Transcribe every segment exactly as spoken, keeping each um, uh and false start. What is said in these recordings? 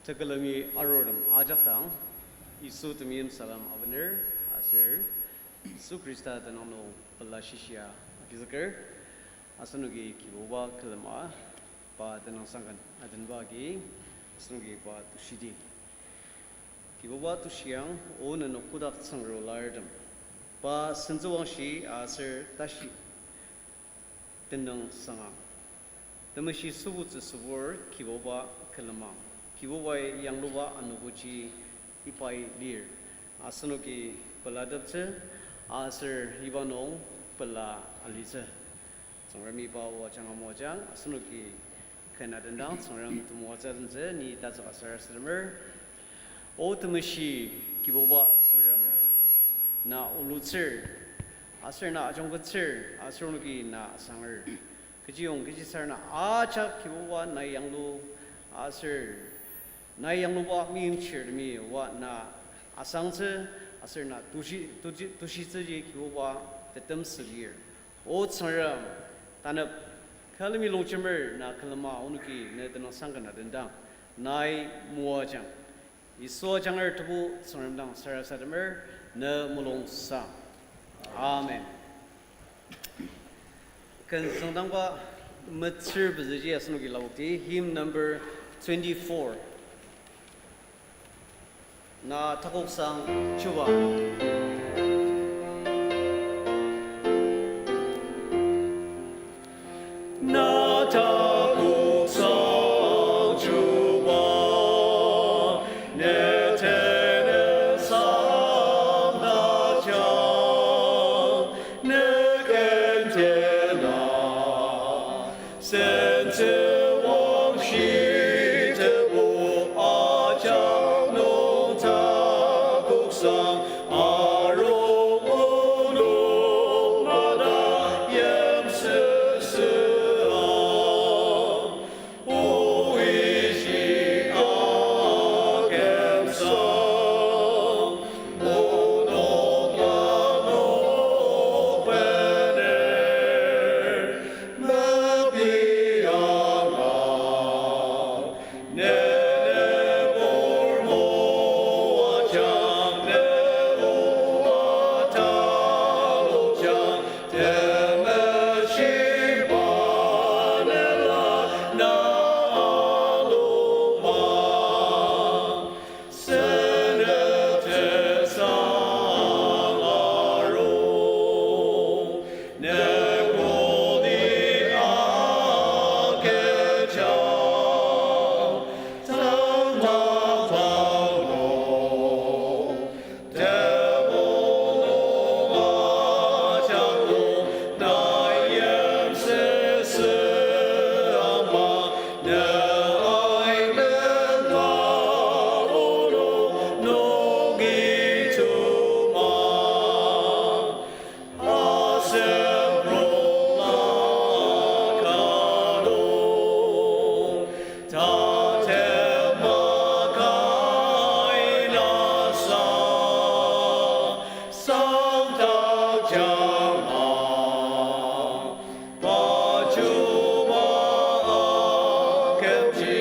Tekülemi arurtem ajak dang, Yisu temeim salem abener, aser Yisu Khrista tenüng nung pela shishia agizüker, asenoki Kibuba külema, pa tenüngsangken adenba agi, asenoki pa tushidi. Kibuba tushiang, o nenok kotak tsüngru lartem. Pa sentsüwangshi aser tashi tenüngsanga. Temeshi sübutsü sübur Kibuba külemang. Kibubai yangluba anogoji ibai lir. Asenoki pelateptsü, aser iba nung pela alitsü. Tsüngremi pa o ajanga moajang, asenoki ken adendang Tsüngrem temoatsü adentsü, ni tatsüka sarasademer. O temeshi Kibuba Tsüngrem, na olutsür, aser na ajungketsür, aser onoki na asanger. Kechiyong kechisar na ajak Kibuba nai yanglu, aser nai yangluba meimchirtemi oa na asangtsü, aser na tushi, tushi, tushitsüji Kibuba tetem südir. O Tsüngrem, tanep külemi longjemer na külema onoki ne tenüngsangken adendang nai moajang. Yisu ajanger Tebu Tsüngrem dang sarasademer ne mulungsang. Amen. Ken züngdangba metsür pezüji asenoki lapokdi, hymn number twenty-four. Na takoksang chuba. Na takoksang chuba, ne tenüngsang tajang, ne ken tena sentsüwangshi tebu ajak nung takoksang arung onok mada yimsüsüa. O ishi akümsang, onok yanglua bener, mepianga, ne ne purmo ajang, ne oa talokjang, temeshiba ne la na alokba. Senep tesang arung, ne kuli akejang, tangmang panglo. Tebonung ajak nung na yimsüsü ama, ne aimena onok nungi tuma. Asem rongla kano, tatem makai nasa, sangtak jama, pachuba akümji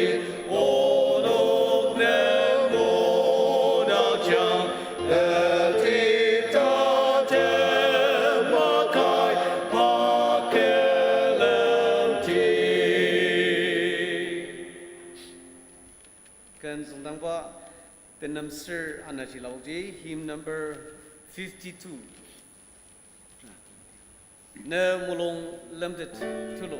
onok nem kodakjang, Petita temakai pa külemdi. Ken züngdangba tenemsür anaji laoji, hymn number fifty-two. Ne mulung lemtet tulu.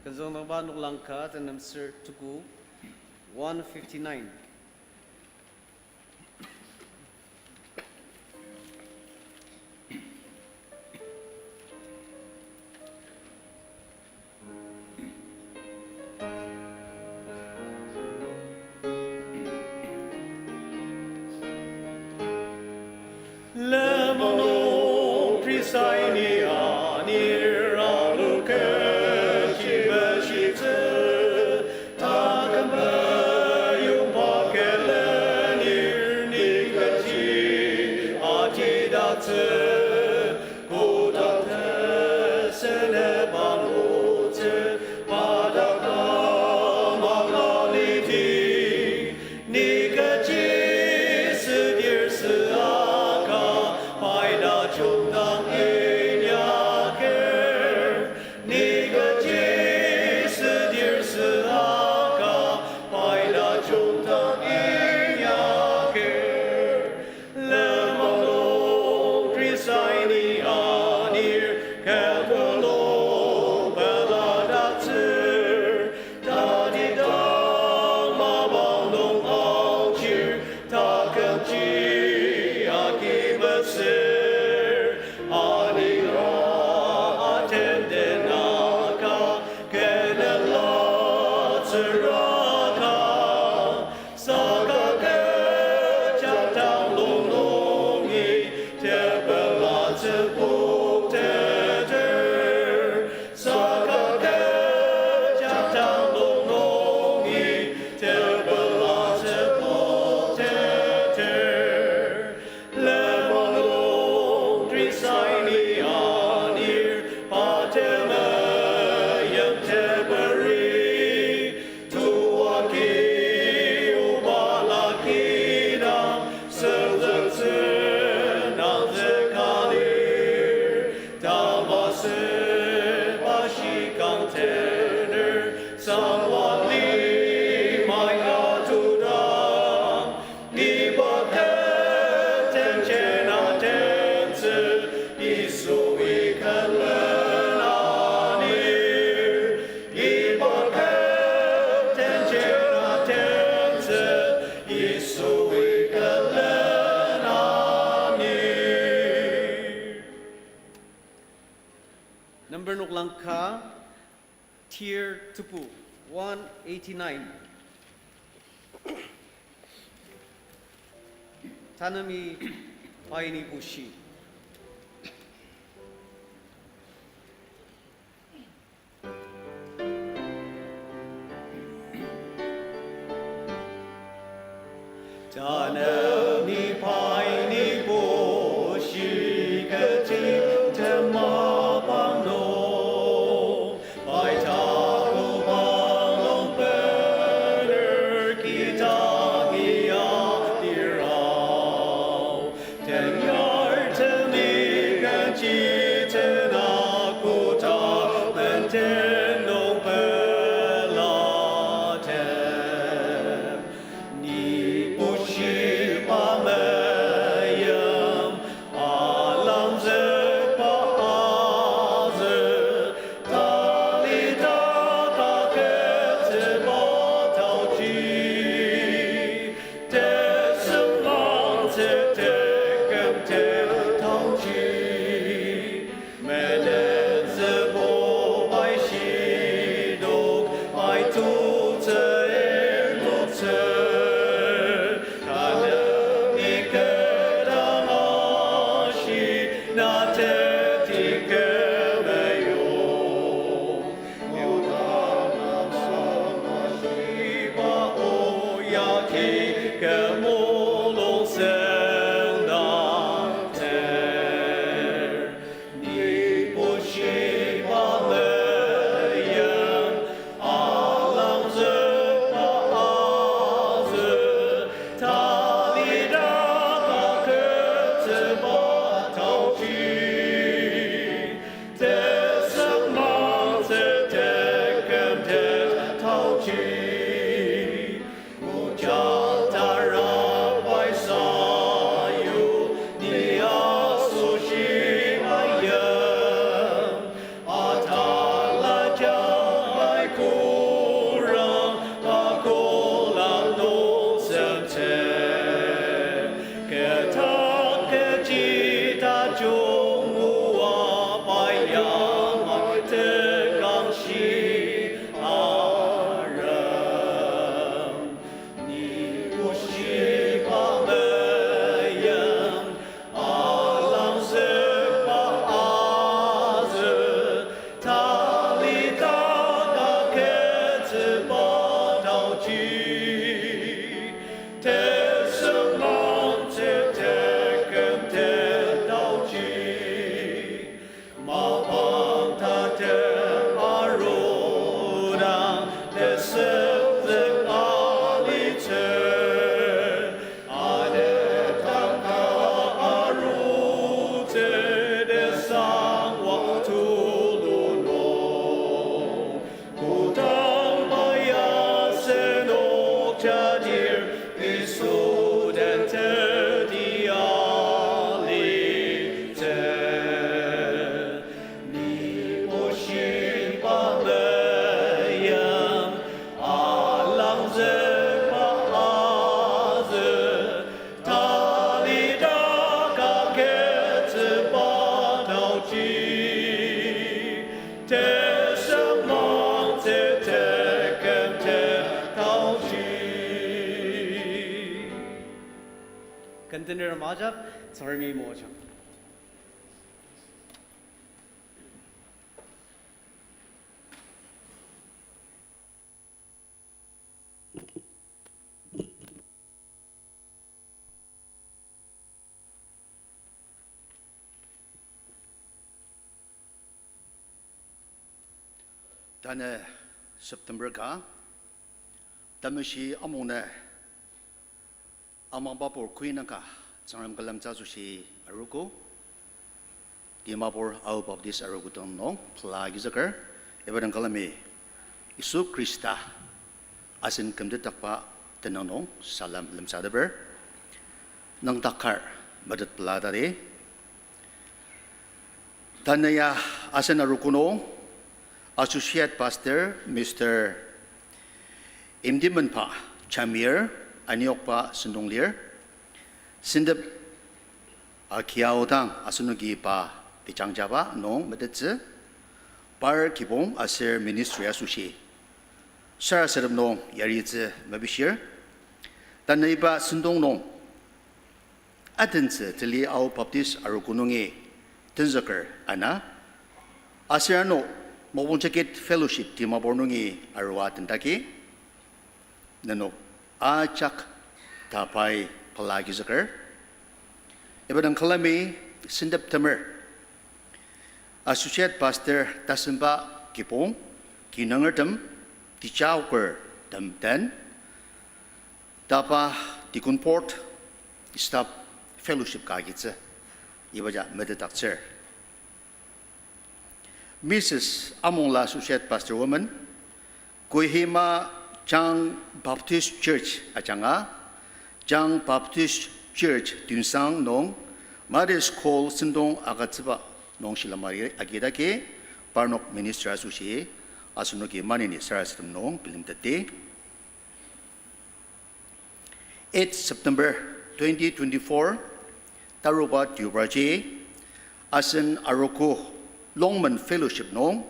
Künzongnungba noklang ka tenem ser tuku, one fifty-nine. Lemon nung Khristai ni anir alu kechi meshitsü, taküm meyongba külenir ni kechi atidatsü, kotak tesene bangutsü, padaka mangaliting, ni kechi südir süaka, paida chungdang inyaker. Ni kechi südir süaka, paida chungdang inyaker. Lemon nung Khristai ni anir, kepelo peladatsür, tatidang mapang nung aochir, takümji agi mesür, anira atenden aka, kenela tsüraka, saka kecha tanglong nungi tepela tsübokteter. Saka kecha tanglong nungi tepela tsübokteter. Lemon nung Khristai ni anir, pa temeim teperi, tuaki obala kidang, senzüktsü nangzüka lir, tamasü pa shikang tener, sangwa limai atudang, iba kü tenjen atentsü, Yisui külena anir. Iba kü tenjen atentsü, Yisui külena anir. Number noklang ka, tir tebu, one eighty-nine. Tanemi pai ni bushi. Tanemi pai ni bushi kü timtem mapang nung, pai tapu mapang nung bener kidangi adirao. Tenyar teni kenji tena kotak menden nung pelatem. Ni bushi Tenertem ajak, Tsüngremi moajang. Tanü September ka, temeshi amungnü amangba pur kuinaka Tsüngrem külemtsü asoshi arogo. Dimapur Ao Baptist Arogo tenüng nung pela agizüker, iba dang külemi Yisu Khrista asen kümtetdakba tenüng nung salem lemsateper. Nüngdakar metet pela tadi. Tanü ya asen arogo nung Associate Pastor Mister Imtimenba Jamir aniokba sentong lir. Sentep agia aodang asenoki pa tejangjaba nung metettsü, par kibong aser ministry asoshi sarasadem nung yaritsü mepishir. Tanü iba sentong nung atentsü teli Ao Baptist Arogo nungi tenzüker ana, aser ano Mokokchung Jacket Fellowship Dimapur nungi arua tendaki, nenok ajak ta pai pela agizüker. Iba dang külemi sentep temer Associate Pastor tasemba kibong, kinungertem, tejaokertem den, tapa deacon board, staff fellowship ka agitsü, ibaja metetdaktsür. Missus Amongla Associate Pastor Woman, Kohima Chang Baptist Church ajanga, Chang Baptist Church Tuensang nung Mother's Call sentong agütsüba nung shilem agidaki, parnok minister asoshi asenoki maneni sarasadem nung bilemteti. Eight September twenty twenty-four, taruba Deobarji, asen arogo Longmen Fellowship nung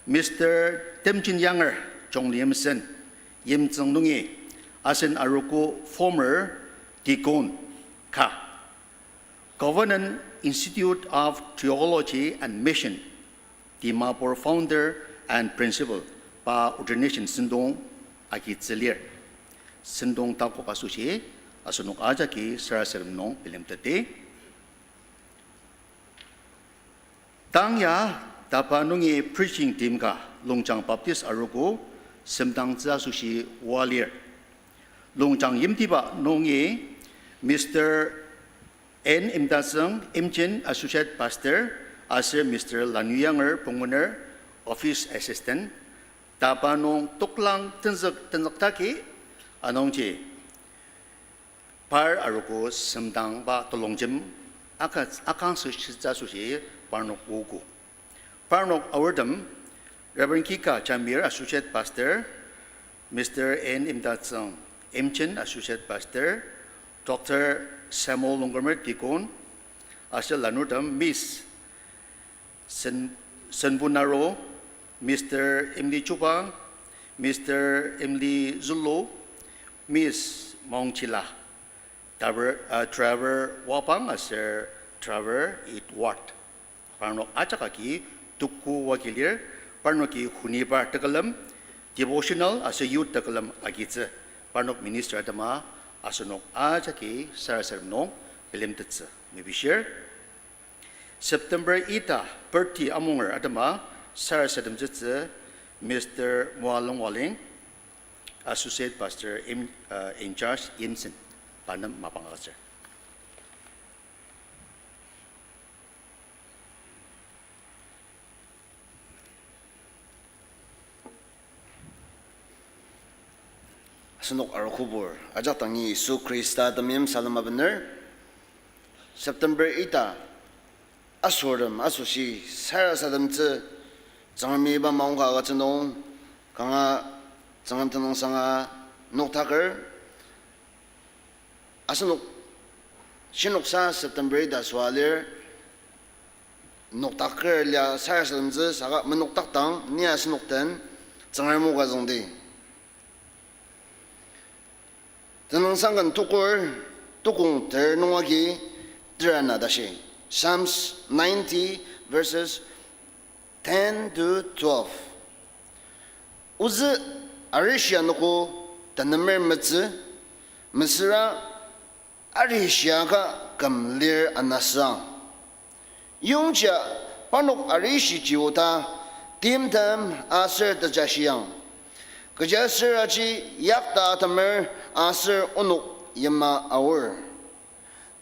Mister Temjin Yanger Chongliyimsen Yimtsüng nungi asen arogo former deacon ka Covenant Institute of Theology and Mission, Dimapur founder and principal, pa ordination sentong agitsü lir. Sentong takok asoshi asenok ajaki sarasadem nung bilemteti. Tang ya tapa nungi preaching team ka Longchang Baptist Arogo semdangtsü asoshi oa lir. Longchang yimtiba nungi Mister N Imdasüng Imchen, Associate Pastor, aser Mister Lanuyanger Punguner, Office Assistant, tapa nung toklang tenzük, tenzüktaki, anungji par arogo semdangba telongjem aka-, akangse shitsü asoshi parnok ogo. Parnok aortem, Reverend Kika Jamir, Associate Pastor, Mister N Imdasüng Imchen, Associate Pastor, Doctor Samuel Longkumer, Deacon, aser lanurtem, Miss Sen-, Senbunaro, Mister Imli Chuba, Mister Imli Zulu, Miss Maongchila, Driver, uh, Driver Wapang aser Driver Edward. Parnok ajak agi tuku oa ki lir, parnoki honibar tekülem, devotional aser youth tekülem agitsü, parnok minister atema asenok ajaki sarasadem nung bilemtettsü mepishir. September ita birthday amunger atema sarasademtsütsü Mister Moalong Waling, Associate Pastor in, uh, in charge Yimsen, pa nem mapang agütsür. Asenok arogobur ajak dangi Yisu Khrista temeim salem abener. September ita asortem asoshi sarasademtsü Tsüngremi iba maongka agütsü nung kanga Tsüngrem tenüngsanga noktaker. Asenok shinoksa September ita süa lir, noktaker lia sarasademtsü saka menokdakdang ni asenok den Tsüngrem o ka züngdi. Tenüngsang ken tukur Tukong ter nung agi ter ana tashi. Psalms ninety, verses ten to twelve. Ozü arishi anogo tenemer metsü, mesüra arishia ka küm lir anasüang. Yongja parnok arishiji oda timtem aser tejashiang. Kechiaser aji yakta atemer aser onok yima aor.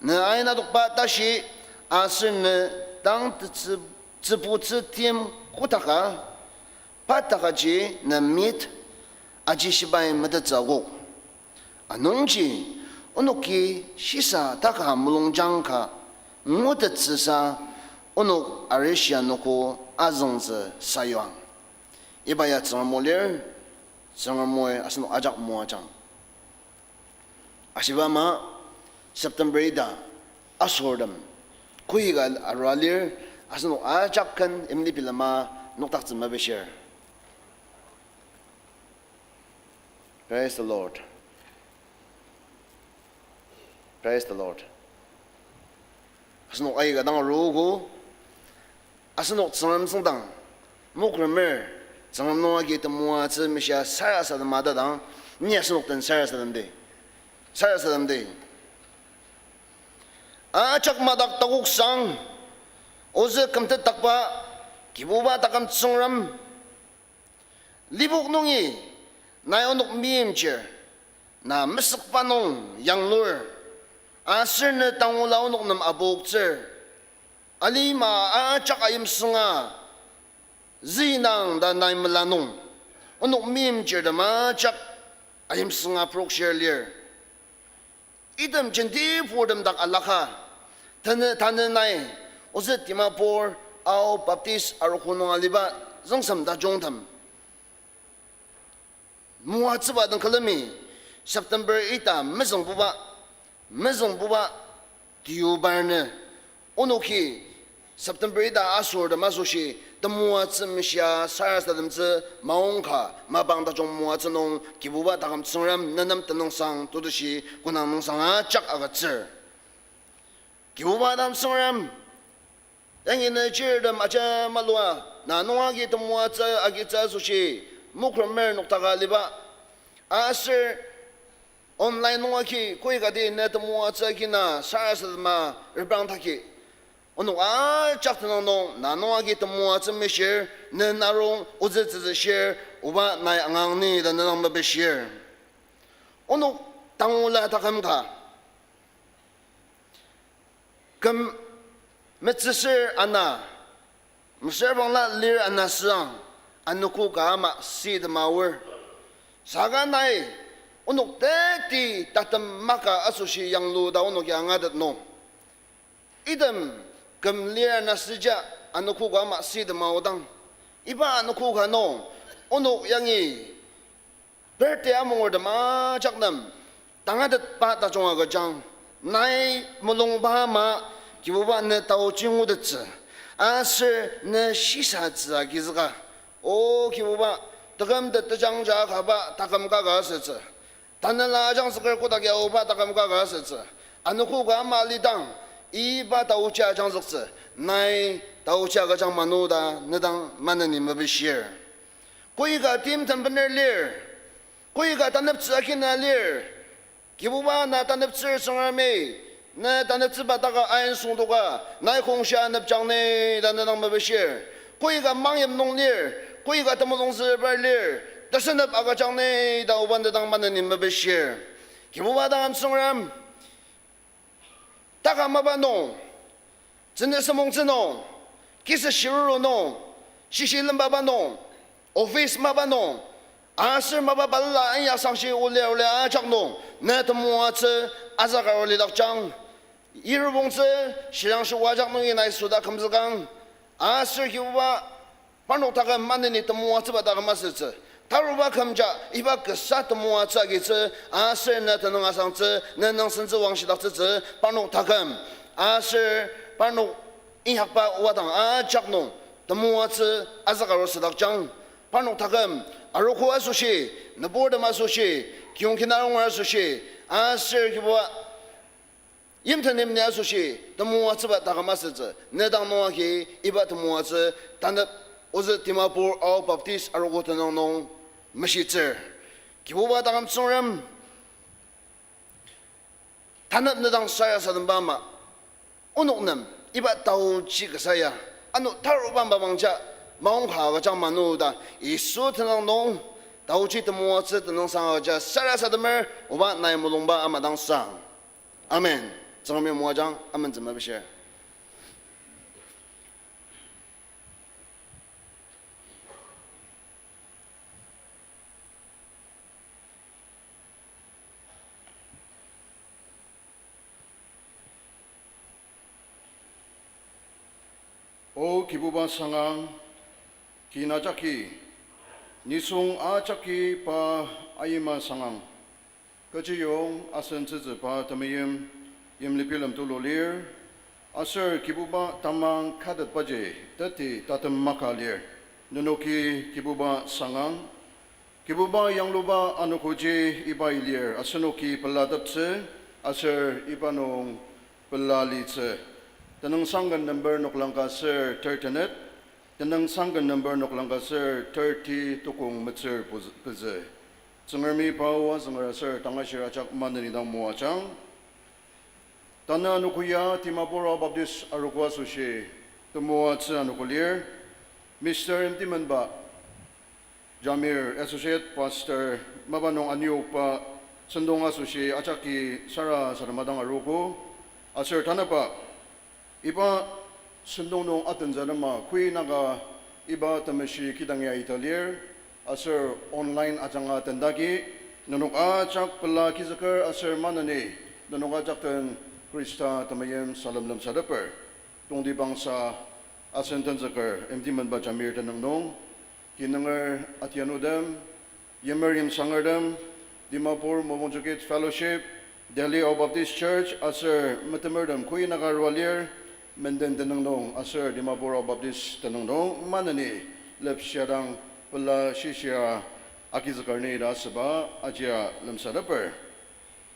Ne aina tokba tashi aser ne tang tetsü-, tsübutsü tim kotaka, pa takaji ne mit aji shibai metettsü akok. Anungji, onoki shisa taka mulungjang ka ngutettsüsa onok arishi anogo azüngtsü sayuang. Iba ya Tsüngrem o lir, Tsüngrem oi asenok ajak moajang. Ashiba ama, September ita asortem koika arua lir, asenok ajak ken imli bilema noktaktsü mepishir. Praise the Lord. Praise the Lord. Asenok aika dang arogo, asenok Tsüngrem tsüngdang mokremer, Tsüngrem nung agi temoatsü mishia sarasadema tadang, ni asenok den sarasademdi. Sarasademdi. Ajak madak takoksang, ozü kümtet takba, Kibuba taküm Tsüngrem, lipok nungi nai onok meimchir, na mesükba nung yanglur, aser ne tangula onok nem apoktsür, alima ajak ayimsünga züinang ta nai mela nung, onok meimchirtem ajak ayimsünga prokshir lir. Item jenti purtem dak alaka, tanü, tanü nai, ozü Dimapur Ao Baptist arogo nung aliba züngsem tajungtem moatsüba dang külemi, September ita mezüngbuba, mezüngbuba deobar nü, onoki September ita asortem asoshi temoatsü mishia sarasademtsü maongka mapang tajung moatsü nung Kibuba taküm Tsüngrem nenem tenüngsang tutushi konang nüngsang ajak agütsür. Kibuba taküm Tsüngrem, yangi ne chirtem aja malua, na nung agi temoatsü agitsü asoshi, mokremer noktaka aliba, aser online nung agi koikati ne temoatsü agi na sarasadema reprang taki, onok ajak tenüng nung na nung agi temoatsü mishir, ne narung ozü tsütsü shir, oba nai angang ni ta ne dang mepishir. Onok tangula taküm ka küm metsüsür ana, mesüra bangla lir ana süang, anogo ka ama sitema aor. Saka nai, onok teti tatem maka asoshi yanglu ta onoki angatet nung, item küm lir ana süja anogo ka ama sitema aodang, iba anogo ka nung onok yangi birthday amungertem ajak nem tangatetba tajung agüjang. Nai mulungba ama, Kibuba ne taochi ngutettsü, aser ne shisatsü agizüka, O Kibuba, tekümtet tejangja kaba taküm kaka asütsü, tanela ajangzüker kotak ya oba taküm kaka asütsü, anogo ka ama alidang, iba taochi ajangzüktsü, nai taochi agüjang manu ta ne dang maneni mepishir. Koika timtem bener lir, koika taneptsü akina lir, Kibuba na taneptsür Tsüngremi, ne taneptsüba taka ain süngdoka, nai kongshia anepjang ni ta ne dang mepishir. Koika mangyim nung lir, koika temulung züreper lir, tesenep agüjang ni ta oba ne dang maneni mepishir. Kibuba taküm Tsüngrem, taka mapa nung, tsüne semongtsü nung, kisa shiruru nung, shishi lembaba nung, office mapa nung, aser mapa balala inyasangshi olia olia ajak nung, ne temoatsü azak arulidakjang. Yirubongtsü shirangshi ajak nungi nai süda kümzükang. Aser Kibuba, parnok taküm maneni temoatsüba taküm asütsü, taruba kümja iba kasa temoatsü agitsü, aser ne tenüng asangtsü, ne nüngsentsü wangshidaktsütsü parnok taküm, aser parnok inyakba wadang ajak nung temoatsü azak aru südakjang. Parnok taküm, arogo asoshi, nüburtem asoshi, kiyong kina arunger asoshi, aser Kibuba, Yimten yimni asoshi temoatsüba taküm asütsü, ne dang nung agi iba temoatsü tanep ozü Dimapur Ao Baptist arogo tenüng nung meshitsür. Kibuba taküm Tsüngrem, tanep ne dang sarasademba ama, onok nem iba taochi kasa ya, ano taruba mapangja maongka agüjang manu ta, Yisu tenüng nung taochi temoatsü tenüngsang agüja sarasademer, oba nai mulungba ama dang sang. Amen. Tsüngremi moajang, amen, tsüma bishir. O Kibuba sangang, kin ajaki, nisung ajaki pa ayima sangang. Kechiyong asen tsütsüba temeim, yimli bilem tulu lir, aser Kibuba tamang katetbaji teti tatem maka lir, nenoki Kibuba sangang, Kibuba yangluba anogoji iba ilir asenoki pelateptsü, aser iba nung pela litsü. Tenüngsang ken number noklang ka ser thirty net, Tenüngsang ken number noklang ka ser thirty, tukong metsür puz-, pezü. Tsüngremi pa o azünger aser tangashir ajak maneni dang moajang. Tanü anogo ya Dimapur Ao Baptist arogo asoshi temoatsü anogo lir, Mister Imtimenba Jamir, Associate Pastor, mapa nung aniokba sentong asoshi ajaki sarasadema dang arogo, aser tanüba iba sentong nung atentsü atema Kuinaka iba temeshi kidang ya ita lir, aser online ajanga tendagi, nenok ajak pela agizüker aser maneni nenok ajak den Khrista temeim salem lemsateper. Tongtibangsa asen tenzüker Imtimenba Jamir tenüng nung, kinunger atianutem, yimer yimsangertem, Dimapur Mopung Chokit Fellowship, Delhi Ao Baptist Church aser metemertem Kuinaka arua lir, menden tenüng nung aser Dimapur Ao Baptist tenüng nung maneni lepshia dang pela shishia agizüker ni ta asüba ajia lemsateper.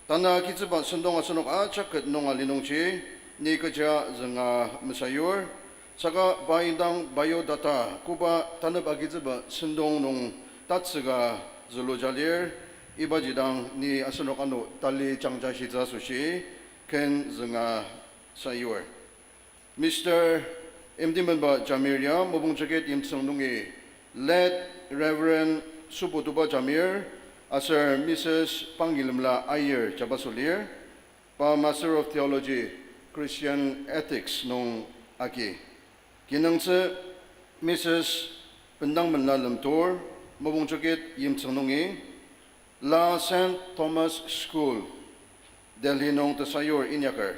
Tanü agizükba sentong asenok ajak ket nung ali nungji, ni kecha zünga mesayur, saka pa indang biodata koba tanep agizükba sentong nung tatsüka züluja lir, ibaji dang ni asenok ano tali jangja shitsü asoshi ken zünga sayur. Mister Imtimenba Jamir ya Mopung Chokit yimtsüng nungi late Reverend Subotuba Jamir aser Missus Pangilemla Aier jabaso lir, pa Master of Theology, Christian Ethics nung agi. Kinungtsü Missus Bendangmenla Lemtur, Mopung Chokit yimtsüng nungi, la Saint Thomas School, Delhi nung tesayur inyaker,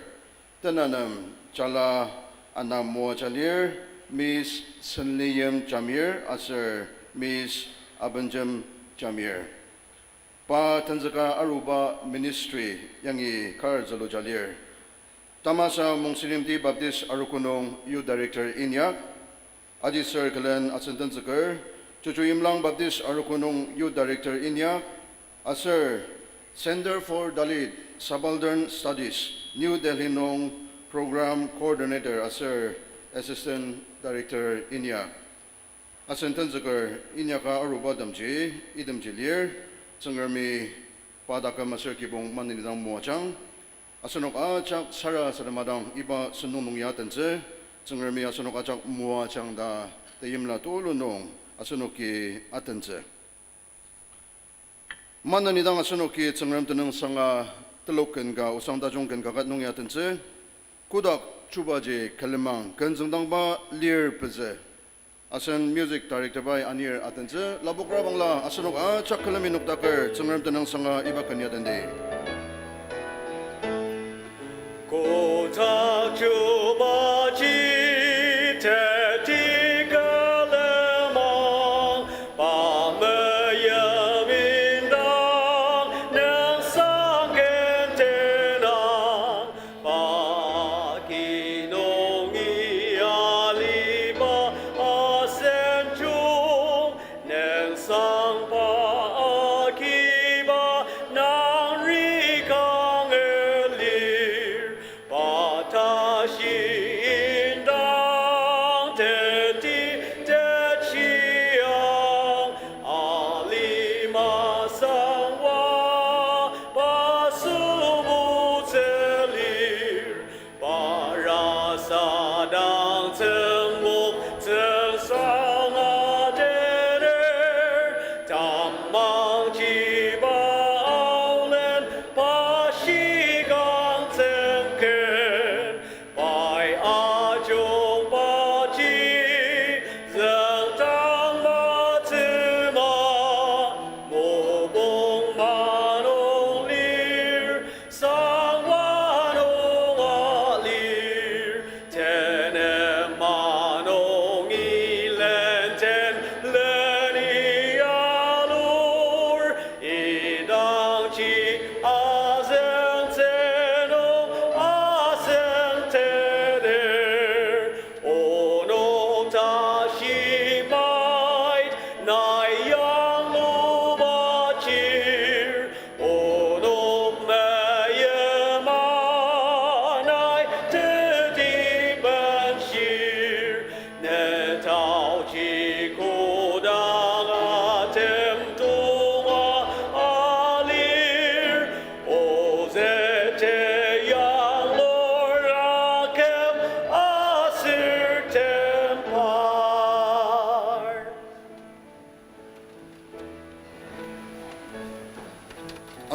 tenanem jala ana moaja lir, Miss Senliyim Jamir aser Miss Abenjem Jamir. Pa tenzüka aruba ministry yangi kar züluja lir. Tamasa Mungsilimti Baptist Arogo nung Youth Director inyak, ajiser külen asen tenzüker, Chuchu Imlang Baptist Arogo nung Youth Director inyak, aser Centre for Dalit Subaltern Studies, New Delhi nung Program Coordinator aser Assistant Director inyak. Asen tenzüker inyaka aruba temji, itemji lir, Tsüngremi pa taküm aser kibong maneni dang moajang. Asenok ajak sarasadema dang iba sentong nung ya atentsü, Tsüngremi asenok ajak moajang ta teimla tulu nung asenoki atentsü. Maneni dang asenoki Tsüngrem tenüngsanga telok ken ka osang tajung ken kaket nung ya atentsü, kotak chubaji külemang ken züngdangba lir pezü. Asen music director pai anir atentsü, lapokra bangla asenok ajak külemi noktaker Tsüngrem tenüngsanga iba ken ya atenti. Kotak chubaji teti külemang, pa meyip indang nüngsang ken tenang, pa ki nungi aliba asenjung, nüngsangba akiba nangri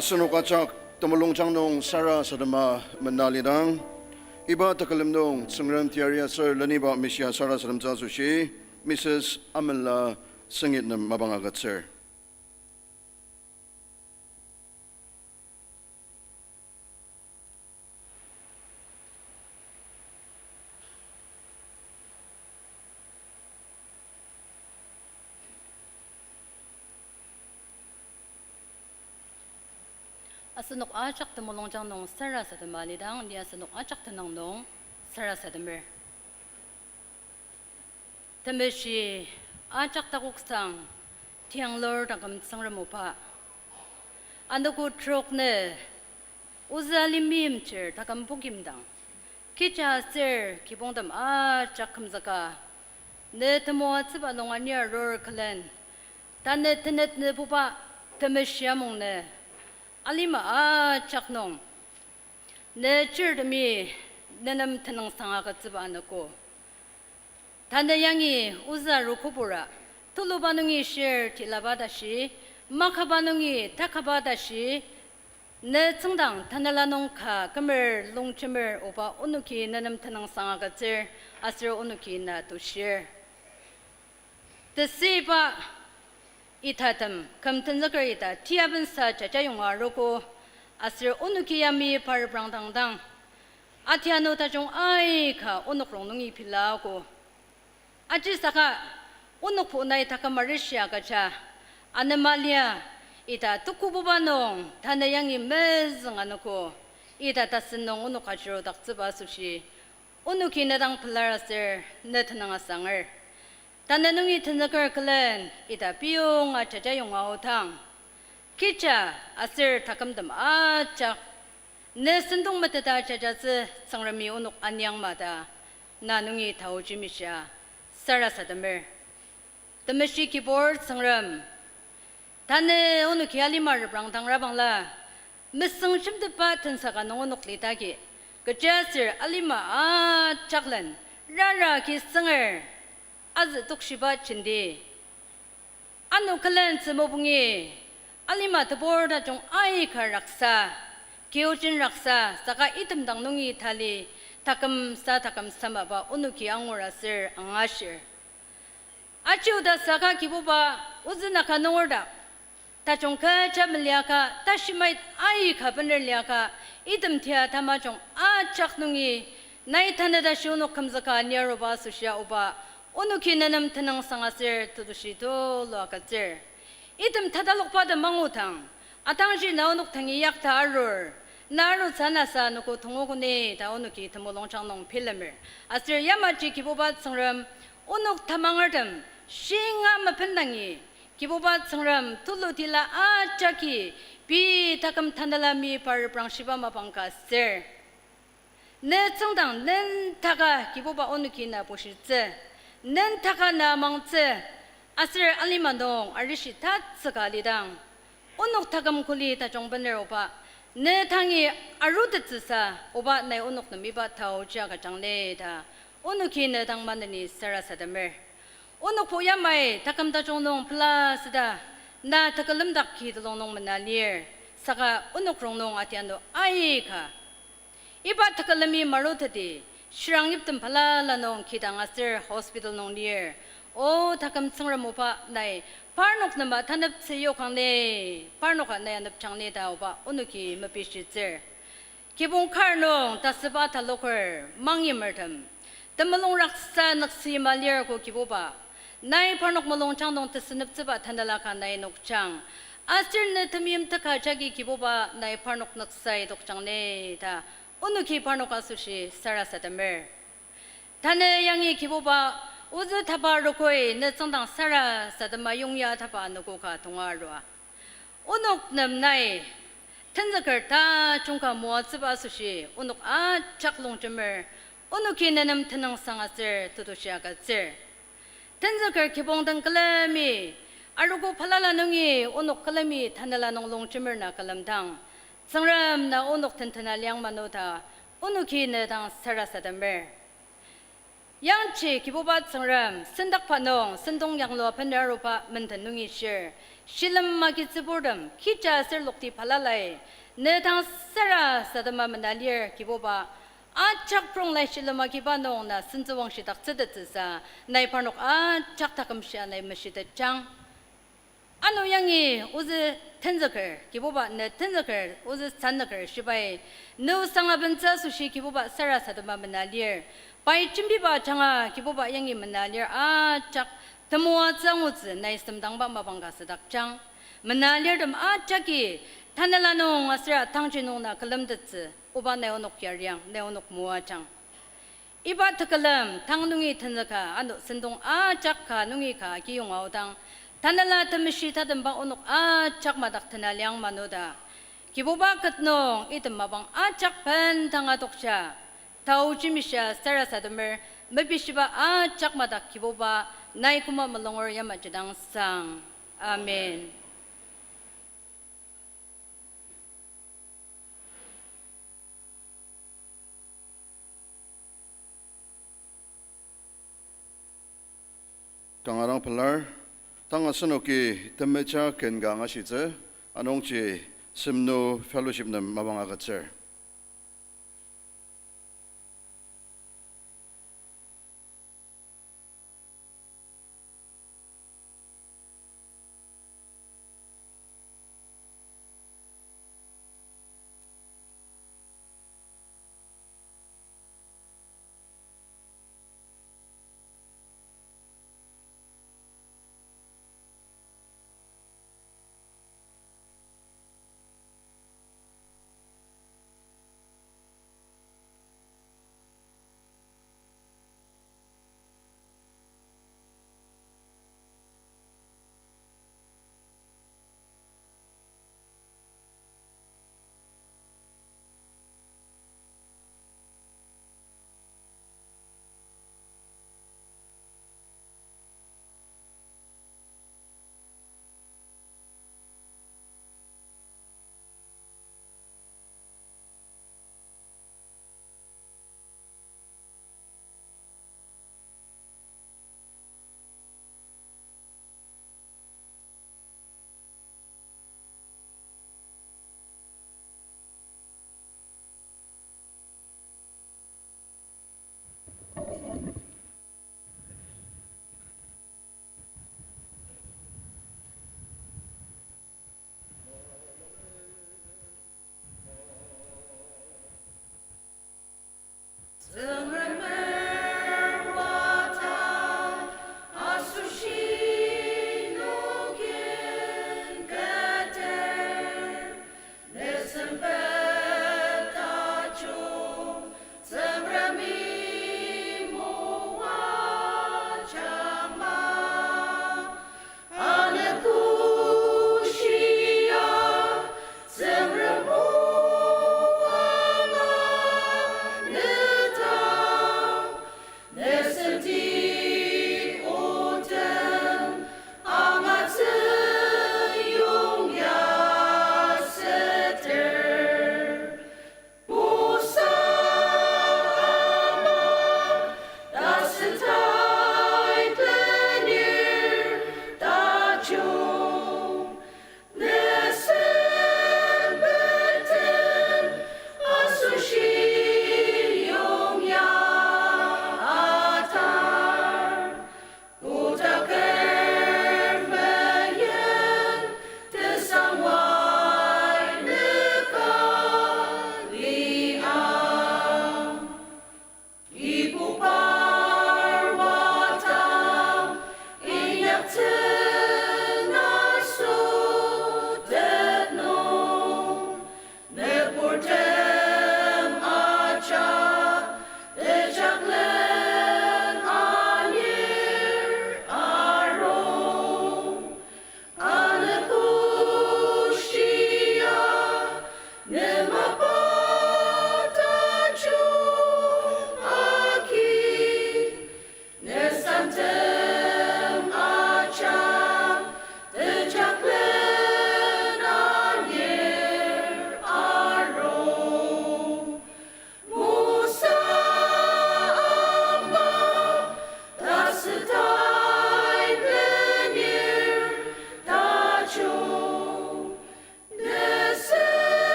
Asenok ajak temulungjang nung sarasadema mena lidang, iba tekülem nung Tsüngrem teyari aser leniba mishia sarasademtsü asoshi, Mrs. Amenla Sengit nem mapang agütsür. Asenok ajak temulungjang nung sarasadema lidang, ni asenok ajak tenüng nung sarasademer. Temeshi ajak takoksang tianglur taküm Tsüngrem oba, anogo trok nü ozü alimimchir taküm pukimdang, kecha aser kibongtem ajak kümzüka, ne temoatsüba nung ania arur külen, tanü tenet nübuba temeshi amung nü alima ajak nung ne chirtemi nenem tenüngsang agütsüba anogo. Tanü yangi ozü arukubura, tuluba nungi shir tilaba tashi, makaba nungi takaba tashi, ne tsüngdang tanela nung ka kümer longjemer oba onoki nenem tenüngsang agütsür, aser onoki na tushir. Tesüiba itatem küm tenzüker ita tiabensa jajayonga arogo, aser onoki yamai pa reprangdang dang, atianu tajung aika onok rongnungi pilago. Ajisaka onokbo nai taküm arishi agüja, anema lia ita tukububa nung tanü yangi mezüng anogo, ita tasen nung onok ajurudaktsüba asoshi, onoki ne dang pelar aser ne tenüng asanger. Tanü nungi tenzüker külen ita piyonga jajayonga aodang, kecha aser takümtem ajak ne sentong meteta jajatsü Tsüngremi onok aniang ma ta na nungi taoji mishia sarasademer. Temeshi Kibur Tsüngrem, tanü onoki alima reprangdangra bangla, mesüng shimtetba tensaka nung onok lidagi, kechiaser alima ajaklen rara ki sünger azü tokshiba jenti. Ano külen tzü mobungi, alima tebur tajung aika raksa, kiojen raksa, saka item dang nungi tali, taküm sa taküm samaba onoki angur aser angashir. Aji oda saka Kibuba, ozü naka nunger dak tajung kecha meliaka, tashimait aika bener liaka, item tia tamajung ajak nungi, nai tanü tashi onok kümzüka niaruba asoshia Oba, onoki nenem tenüngsang aser tetushi tulu agütsür. Item tatalokba tem mangudang, atangji na onok tangi yakta arur, na arutsü anasa anogo tongokoni ta onoki temulungjang nung bilemer. Aser yamaji Kibuba Tsüngrem, onok tamangertem shinga mapendangi, Kibuba Tsüngrem tulutila ajaki, pei taküm tanela mi pa reprangshiba mapang ka ser. Ne tsüngdang nentaka Kibuba onoki na bushitsü, nentaka na mangtsü, aser alima nung arishi tatsüka lidang, onok taküm kuli tajung bener Oba, ne tangi arutettsüsa Oba nai onok nem iba taoji agüjang ni ta, onoki ne dang maneni sarasademer. Onokbo yamai taküm tajung nung pela süda, na tekülem dak ki telung nung mena lir, saka onok rongnung atianu aika iba tekülemi maruteti, shirang yiptem balala nung kidang aser hospital nung lir. O taküm Tsüngrem Oba nai, parnok nema taneptsü yokang ni, parnoka nai anepjang ni ta Oba onoki mepishitsür. Kibong kar nung tasüba taloker mangimertem, temulung raksa nüksi malir ko Kibuba, nai parnok mulungjang nung tesüneptsüba tanela ka nai nokjang. Aser ne temeim teka jagi Kibuba nai parnok nüksai tokjang ni ta, onoki parnok asoshi sarasademer. Tanü yangi Kibuba, ozü taba rokoi ne tsüngdang sarasadema yongya taba anogo ka tonga arua. Onok nem nai tenzüker tajung ka moatsüba asoshi onok ajak longjemer, onoki nenem tenüngsang aser tetushi agütsür. Tenzüker kibong den külemi, arogo balala nungi onok külemi tanela nung longjemer na külemdang, Tsüngrem na onok tentena liang manu ta, onoki ne dang sarasademer. Yangji Kibuba Tsüngrem, sendakba nung sentong yanglua bener aruba menden nungi shir, shilem agitsüburtem, kija aser lokti balalai, ne dang sarasadema mena lir Kibuba, ajak prong lai shilem agiba nung na sentsüwangshidaktsütettsüsa, nai parnok ajak taküm shia nai meshitetjang. Ano yangi ozü tenzüker, Kibuba ne tenzüker, ozü sanüker shibai, ne osang abentsü asoshi Kibuba sarasadema mena lir. Pai jembiba ajanga Kibuba yangi mena lir ajak temoatsü angutsü nai semdangba mapang ka südakjang. Mena lirtem ajaki tanela nung aser tangji nung na külemtettsü, Oba nai onok yariang, nai onok moajang. Iba tekülem tang nungi tenzüka ano sentong ajak ka nungi ka kiyonga aodang, Tanela Temeshi tatemba onok ajak madak tena liang manoda, Kibuba ket nung item mapang ajak bendang adokja, taoji mishia sarasademer, mepishiba ajak madak Kibuba, nai koma mulunger yamaji dang sang. Amen. Kanga dang pelar, tang asenoki temeja ken ka angashitsü, anungji Semnu Fellowship nem mapang agütsür.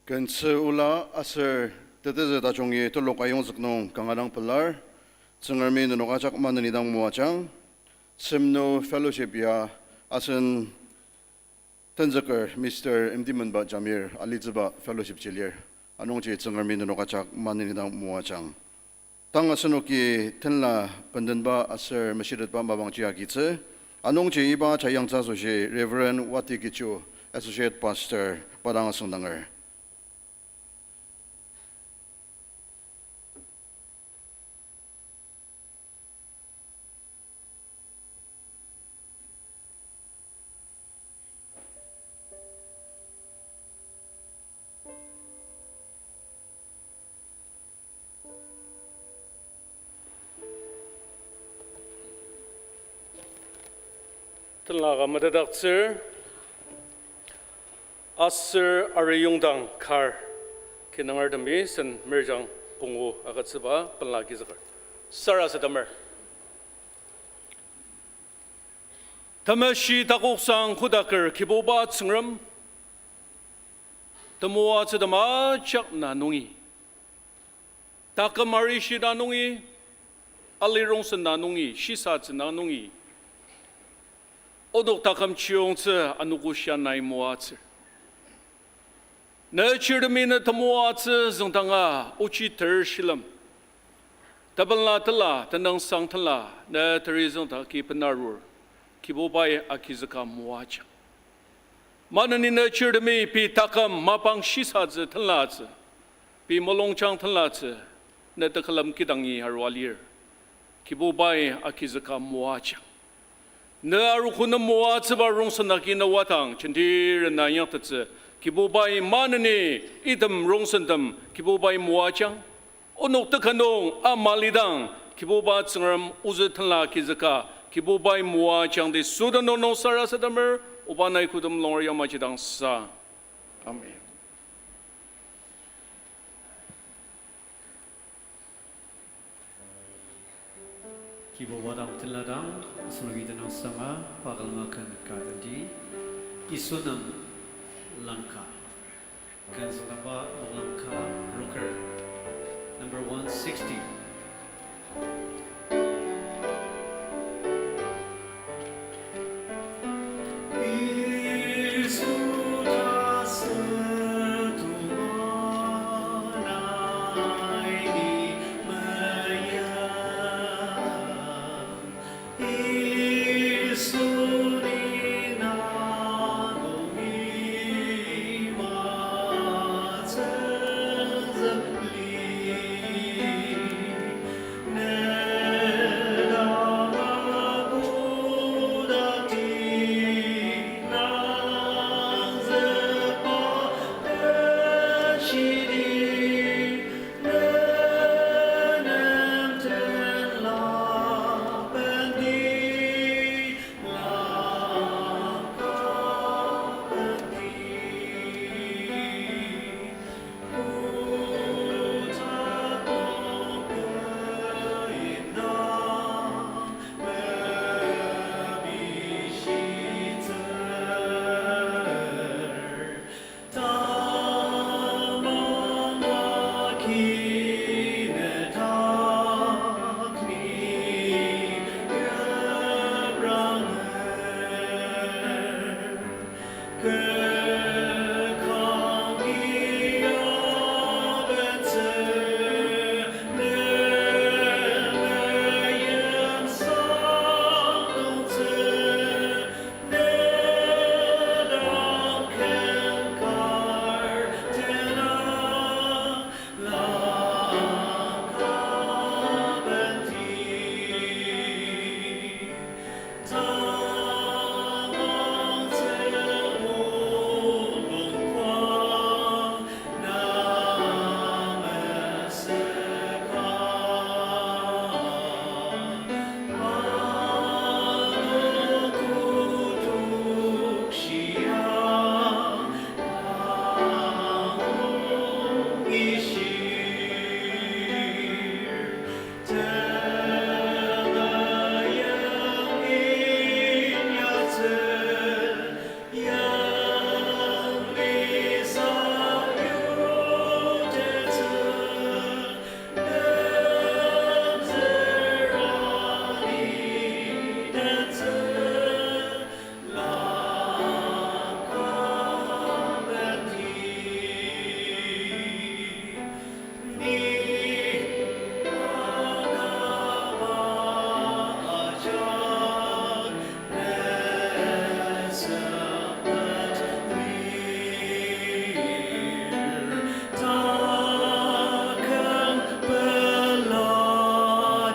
Kentsü ola aser tetezü tajungi telok ayongzük nung kanga dang pelar, Tsüngremi nenok ajak maneni dang moajang. Semnu fellowship ya asen tenzüker Mister Imtimenba Jamir alitsüba fellowship ji lir. Anungji Tsüngremi nenok ajak maneni dang moajang. Tang asenoki tenla bendenba aser meshitetba mapangji agitsü. Anungji iba ja yangtsü asoshi Reverend Wati Kichu, Associate Pastor, pa dang asüngdanger. Tenla ka metetdaktsür, aser ariyongdang kar, kinungertemi sen merjang pungu agütsüba pela agizüker. Sarasademer. Temeshi takoksang kodaker Kibuba Tsüngrem, temoatsü tem ajak na nungi, taküm arishi na nungi, alirongsen na nungi, shisatsü na nungi, onok taküm chiyongtsü anogo shia nai moatsür. Ne chirtemi ne temoatsü züngdanga ochi ter shilem, tebenla tela, tenüngsang tela, ne teri züngdaki benarur, Kibubai agizüka moajang. Maneni ne chirtemi pei taküm mapang shisatsü tenlatsü, pei mulungjang tenlatsü, ne tekülem kidangi arua lir. Kibubai agizüka moajang. Ne arogo nem moatsüba rongsen agi na wadang, jenti rena inyaktettsü, Kibubai maneni item rongsentem Kibubai moajang. Onok teka nung ama lidang, Kibuba Tsüngrem ozü tenla agizüka, Kibubai moajangdi süden nung sarasademer, oba nai kodem longer yamaji dang sa. Amen. Kibuba dang tenla dang, asenoki tenüngsanga, pa külema ken ka tendi, Yisu nem langka. Ken züngdangba noklang ka roker, number one sixty.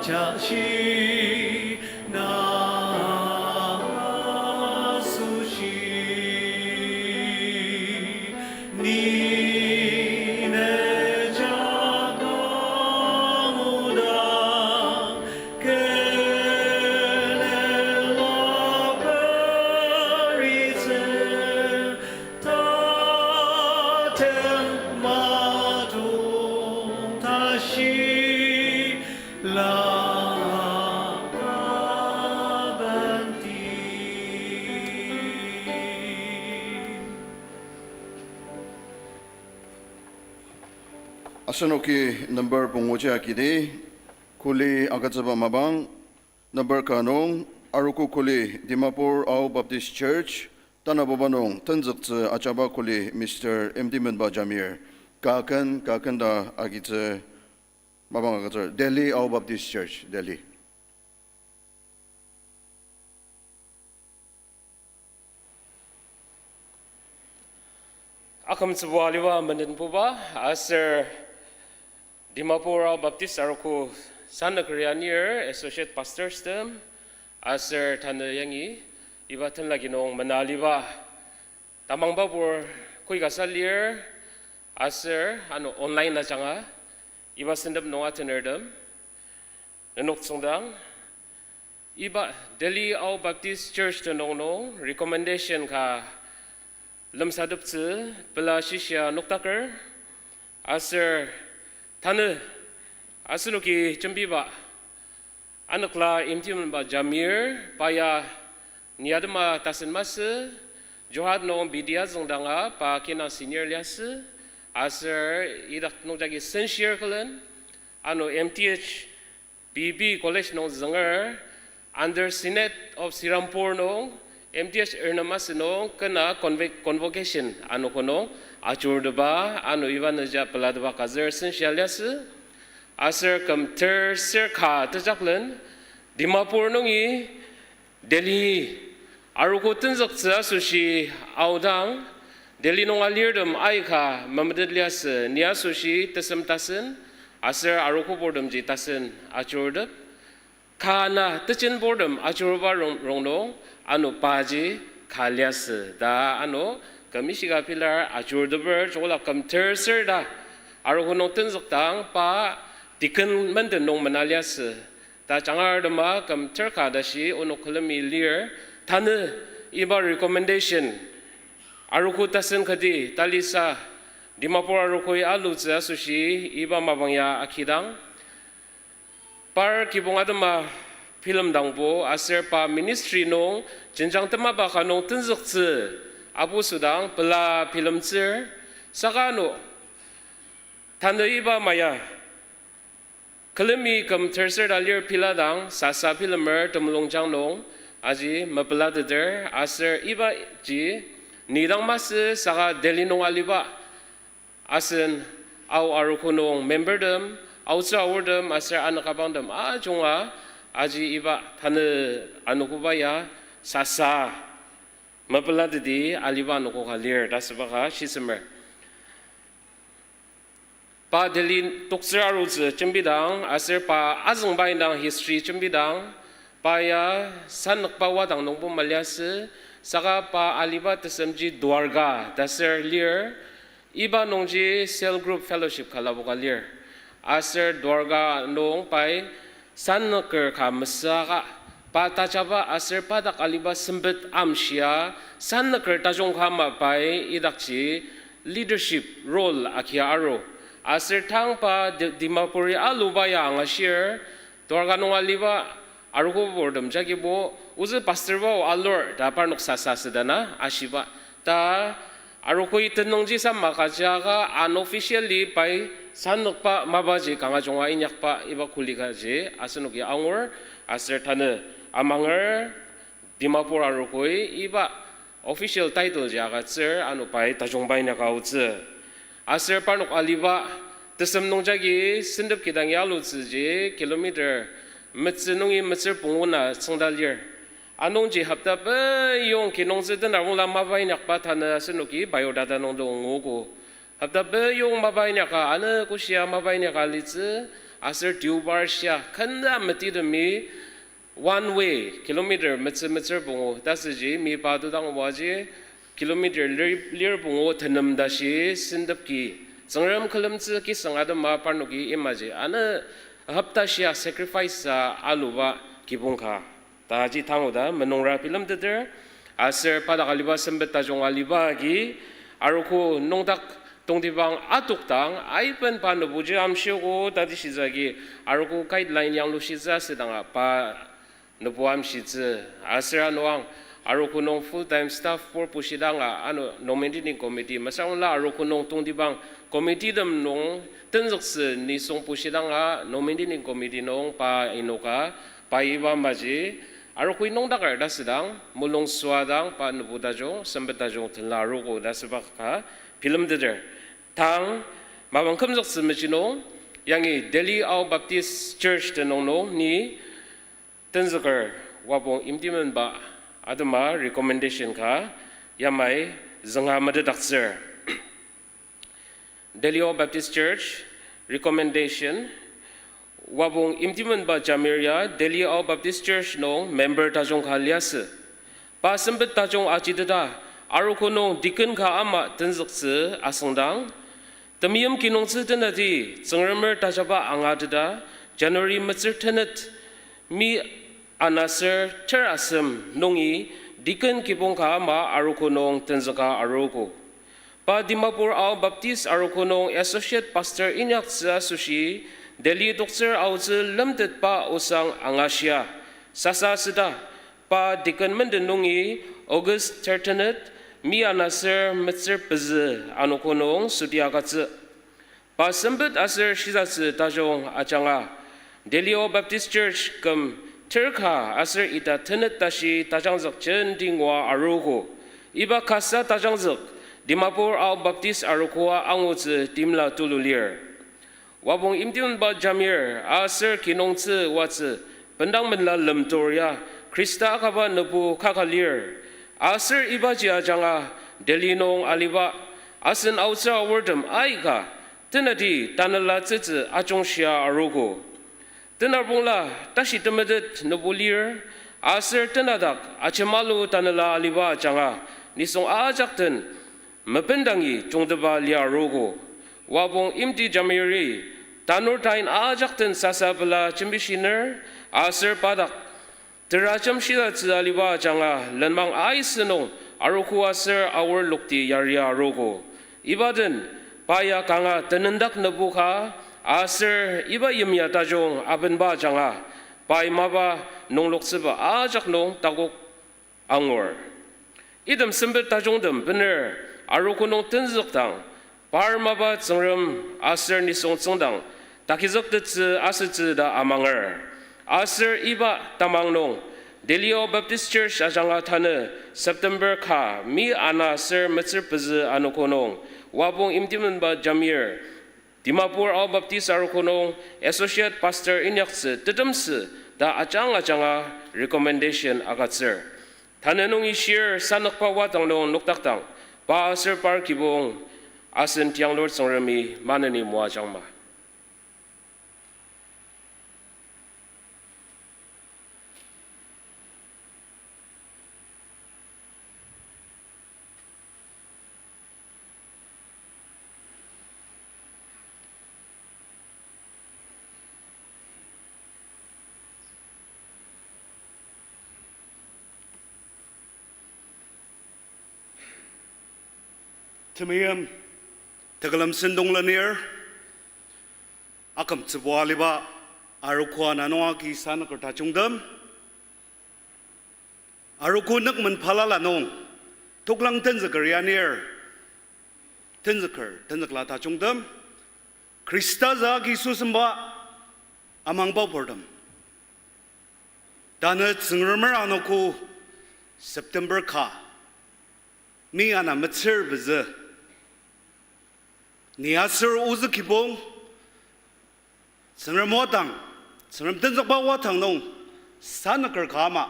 Jashi na asoshi, ni ne jadang odang, kenela peritsü, tatem matong tashi la kabanti. Asenoki number pungu ji akidi, kuli agütsüba mapang, number ka nung, arogo kuli Dimapur Ao Baptist Church, tanabuba nung tenzüktsü ajaba kuli Mister M D Menba Jamir, ka ken, ka ken ta agitsü mapang agütsür, Delhi Ao Baptist Church, Delhi. Akümtsübo aliba mendenbuba, aser Dimapur Ao Baptist arogo sanükeri anir associate pastors tem, aser tanü yangi iba tenlaki nung mena aliba tamangbabur koikasa lir, aser ano online ajanga iba sentep nung atenertem, nenok tsüngdang, iba Delhi Ao Baptist Church tenüng nung recommendation ka lemsateptsü pela shishia noktaker, aser tanü asenoki jembiba anokla M D Menba Jamir, pa ya ni atema tasen masü, Jorhat nung B D azüngdanga pa kinang senior liasü, aser idak nungjagi senshir külen, ano M T H B B College nung zünger, under Synod of Serampore nung M T H ernem asü nung kena convoc-, convocation anogo nung ajurteba, ano iba nüja pelateba kazür senshia liasü, aser küm ter ser ka tejaklen, Dimapur nungi Delhi, arogo tenzüktsü asoshi aodang, Delhi nung alirtem aika memetet liasü, ni asoshi tesem tasen, aser arogo purtemji tasen ajurtep, ka na tejen purtem ajurba rong-, rongnung, ano paji ka liasü, ta ano küm ishika pilar ajurteper, chokola küm ter ser ta, arogo nung tenzükdang pa deacon menden nung mena liasü, ta jangar tema küm ter ka tashi onok külemi lir, tanü iba recommendation, arogo tasen kati talisa, Dimapur arogoi alutsü asoshi iba mapang ya akidang, par kibong atema bilemdangbo aser pa ministry nung jenjang temaba ka nung tenzüktsü apu südang pela bilemtsür, saka ano tanü iba maya külemi küm ter ser ta lir pela dang sasa bilemer temulungjang nung aji mepelateter aser ibaji nidang masü saka Delhi nung aliba asen Ao arogo nung membertem, aotsü aortem aser anokabangtem ajunga aji iba tanü anogoba ya sasa mepelateti aliba anogo ka lir ta süba ka shisemer. Pa Delhi toktsür arutsü jembidang, aser pa azüngba indang history jembidang, pa ya sanükba wadang nungbo maliasü, saka pa aliba tesemji Dwarka ta ser lir, iba nungji cell group fellowship ka lapoka lir. Aser Dwarka nung pai sanüker ka mesüaka, pa tajaba aser pa dak aliba sempet amshia, sanüker tajung ka ama pai idakji leadership role agia aru. Aser tang pa Di-, Dimapuri aluba ya angashir, Dwarka nung aliba arogo purtem jagibo, ozü pastor bao alur ta parnok sasa südana ashiba. Ta arogoi tenüngji sama kajiaka unofficially pai sanükba mapaji kanga junga inyakba iba kuli kaji asenoki angur, aser tanü amanger Dimapur arogoi iba official title ji agütsür ano pai tajungba inyaka aotsü. Aser parnok aliba tesem nung jagi sentep kidang ya alutsüji kilometer metsü nungi metsür pungu na tsüngda lir. Anungji hopta peyong kinungtsü tenabongla mapa inyakba tanü asenoki biodata nungdo nguogo. Hopta peyong mapa inyaka, ano koshia mapa inyaka alitsü, Aser deobar shia kena metitemi one way kilometer metsü metsür pungu ta süji, mi pa to dang oaji kilometer lir, lir pungu tenem tashi sentep ki, Tsüngrem külemtsü kisüng atema parnoki imaji, ano hopta shia sacrifice a aluba kibong ka. Ta ji tangu ta menungra bilemteter, aser pa dak aliba sempet tajung aliba agi, arogo nüngdak tongtibang atokdang, aiben pa nübuji amshiogo ta di shisa agi, arogo guideline yanglushitsü asüdanga pa nübu amshitsü, aser ano ang, arogo nung full-time staff pur pushidanga, ano nominating committee, masangla arogo nung tongtibang committee tem nung tenzüktsü nisung pushidanga, nominating committee nung pa inoka, pa iba maji, arogo nüngdaker ta südang, mulung süadang, pa nübu tajung, sempet tajung tenla arogo ta süba ka bilemteter. Tang, mapang kümzüktsü mechi nung, yangi Delhi Ao Baptist Church tenüng nung ni tenzüker wapong imtimenba atema recommendation ka yamai zünga metetdaktsür. Delhi Ao Baptist Church recommendation, wapong imtimenba Jamir ya Delhi Ao Baptist Church nung member tajung ka liasü. Pa sempet tajung ajiteta, arogo nung deacon ka ama tenzüktsü asüngdang, temeim kinungtsü tenati Tsüngremer tajaba angateta, January metsür tenet, mi anaser ter asem nungi deacon kibong ka ama arogo nung tenzüka arogo. Pa Dimapur Ao Baptist arogo nung associate pastor inyaktsü asoshi, Delhi toktsür aotsü lemtetba osang angashia. Sasa süda, pa deacon menden nungi August thirteenth, mi anaser metsür pezü anogo nung süti agütsü. Pa sempet aser shisatsü tajung ajanga, Delhi Ao Baptist Church küm ter ka aser ita tenet tashi tajangzük jenti ngua arogo. Iba kasa tajangzük Dimapur Ao Baptist arogoa angutsü timla tulu lir. Wapong imtimenba Jamir aser kinungtsü oatsü bendang menla lemtur ya Khrista akaba nübu kaka lir. Aser ibaji ajanga Delhi nung aliba asen aotsü aortem aika tenati tanela tsütsü ajungshia arogo. Tenarbongla tashi temetet nübu lir, aser tenadak ajemalu tanela aliba ajanga nisung ajak den mependangi jungteba lia arogo. Wapong imti Jamiri tanur tain ajak den sasa pela jembishiner, aser pa dak tera jemshidatsü aliba ajanga lenmang aisü nung arogo aser aor lokti yaria arogo. Iba den pa ya kanga tenendak nübu ka, aser iba yimya tajung abenba ajanga pai mapa nungloktsüba ajak nung takok angur. Item sempet tajungtem bener arogo nung tenzükdang, par mapa Tsüngrem aser nisung tsüngdang takizüktettsü asütsü ta amanger. Aser iba tamang nung, Delhi Ao Baptist Church ajanga tanü September ka mi ana ser metsür pezü anogo nung, wapong imtimenba Jamir, Dimapur Ao Baptist arogo nung associate pastor inyaktsü tetemsü ta ajang ajanga recommendation agütsür. Tanü nungi shir sanükba wadang nung nokdakdang, pa aser par kibong asen tianglur Tsüngremi maneni moajangma. Temeim, tekülem sentong lenir, akümtsübua aliba, arogo ana nung agi sanüker tajungtem, arogo nükmen balala nung, toklang tenzüker anir, tenzüker, tenzükla tajungtem, Khrista za agi süsemba amangba purtem. Tanü Tsüngremer anogo September ka, mi ana metsür pezü. Ni aser ozü kibong, Tsüngrem wadang, Tsüngrem tenzükba wadang nung, sanüker ka ama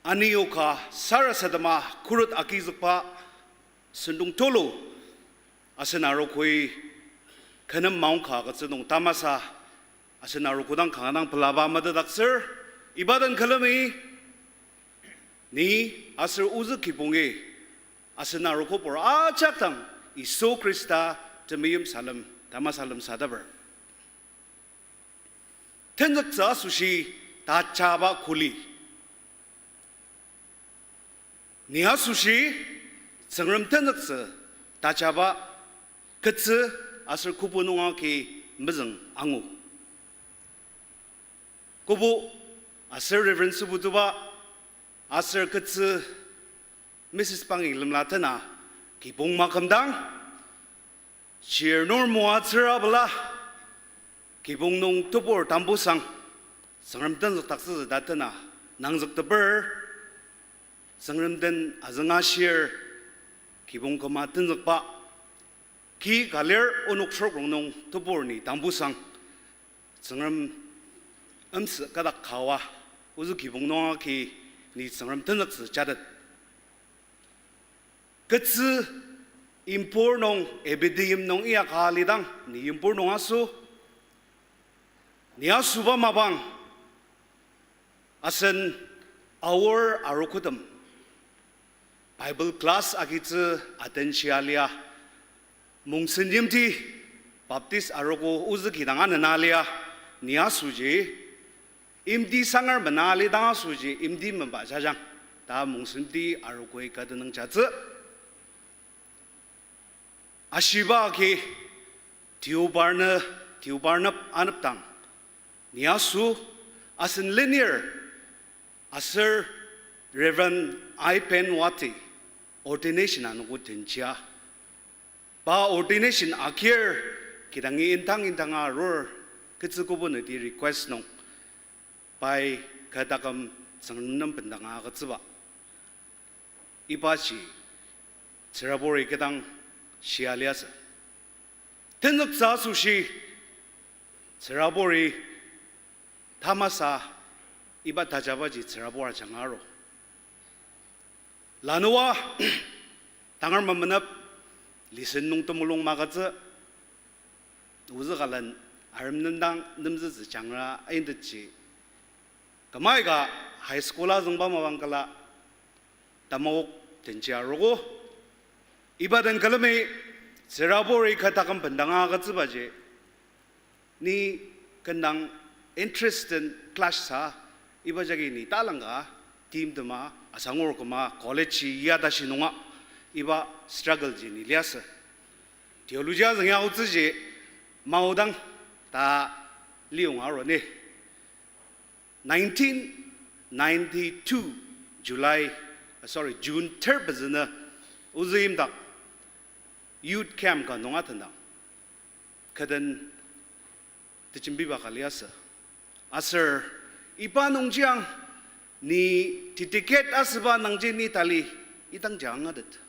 anioka sarasadema kurut agizükba sentong tulu asen arogoi Kü nem maongka agütsü nung tamasa asen arogo dang kanga dang pelaba metetdaktsür, iba den külemi ni aser ozü kibongi asen arogopur ajak dang Yisu Khrista temeim salem tamasa lemsateper. Tenzüktsü asoshi tajaba kuli. Ni asoshi Tsüngrem tenzüktsü tajaba ketsü aser kübok nung agi mezüng angu. Kübok aser Reverend Sübutuba aser ketsü Mrs Pangi lemla tena kibong makümdang, shirnur moatsüra bela, kibong nung tebur tambusang, Tsüngrem tenzükdaktsütsü ta tena nangzükteper, Tsüngrem den azünga shir, kibong küma tenzükba, ki ka lir onok sürok rongnung tebur ni tambusang, Tsüngrem amsü kadak kaoa, ozü kibong nung agi ni Tsüngrem tenzüktsü jatet. Ketsü impur nung, A B D M nung inyaka alidang, ni impur nung aso, ni asoba mapang, asen Aor arogotem Bible class agitsü atenshia lia, Mongsen Yimti Baptist arogo ozü kidang anena lia, ni asoji, Yimti sanger mena alidang asoji Yimti memba jajang ta Mongsen Yimti arogoi kü tenüng jatsü. Ashiba agi Deobarnü, Deobarnüp anepdang, ni aso asen lenir aser Reverend I Penwati ordination anogo tenjia. Pa ordination agir kidangi indang indanga arur, ketsü kübok nüti request nung pai kü taküm Tsüngrem nem bendanga agütsüba. Ibaji tsüraburi kü dang shia liasü. Tenzüktsü asoshi tsüraburi tamasa iba tajabaji tsürabur ajanga aru. Lanua tangar memenep listen nung temulung magütsü, ozü kalen arem nendang nemzütsü jangra aindetji. Kümai ka high school azüngba mapang kala tamawok tenji arogo. Iba den külemi tsüraburi kü taküm bendanga agütsübaji ni kendang interest den clash sa, iba jagi ni talangka timtema asangur küma college ya tashi nunga iba struggle ji ni liasü. Theology azüng ya aotsüji maodang ta liyonga aroni. Nineteen ninety-two July, uh, sorry, June third pezünü ozü yimdak youth camp ka nung atendang, kü den tejembiba ka liasü. Aser iba nungji ang ni dedicate asüba nungji ni tali idangji angatet.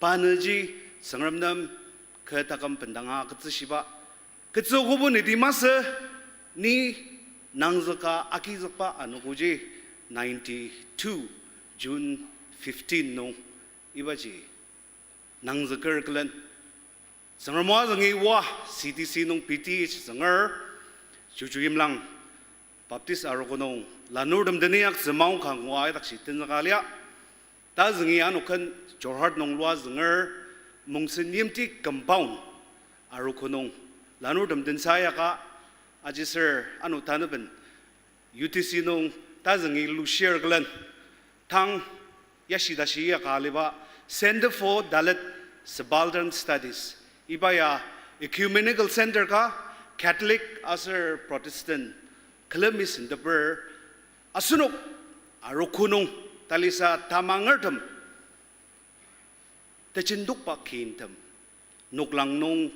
Panüji Tsüngrem nem kü taküm bendanga agütsüshiba. Ketsü kübok nüti masü ni nangzüka agizükba anogoji ninety-two June fifteen nung ibaji nangzüker külen. Tsüngrem o azüngi oa C D C nung P T H zünger, Chuchu Yimlang Baptist arogo nung lanurtem den inyaktsü maongka ngua idakji tenzüka lia. Ta züngi ano ken Jorhat nung lua zünger, Mongsen Yimti compound arogo nung lanurtem den sayaka, aji sür ano tanaben U T C nung ta züngi lushir külen, tang yashi tashi yaka aliba Centre for Dalit Subaltern Studies, iba ya ecumenical center ka, Catholic aser Protestant külemi senteper asenok arogo nung talisa tamangertem, tejendokba kintem, noklang nung,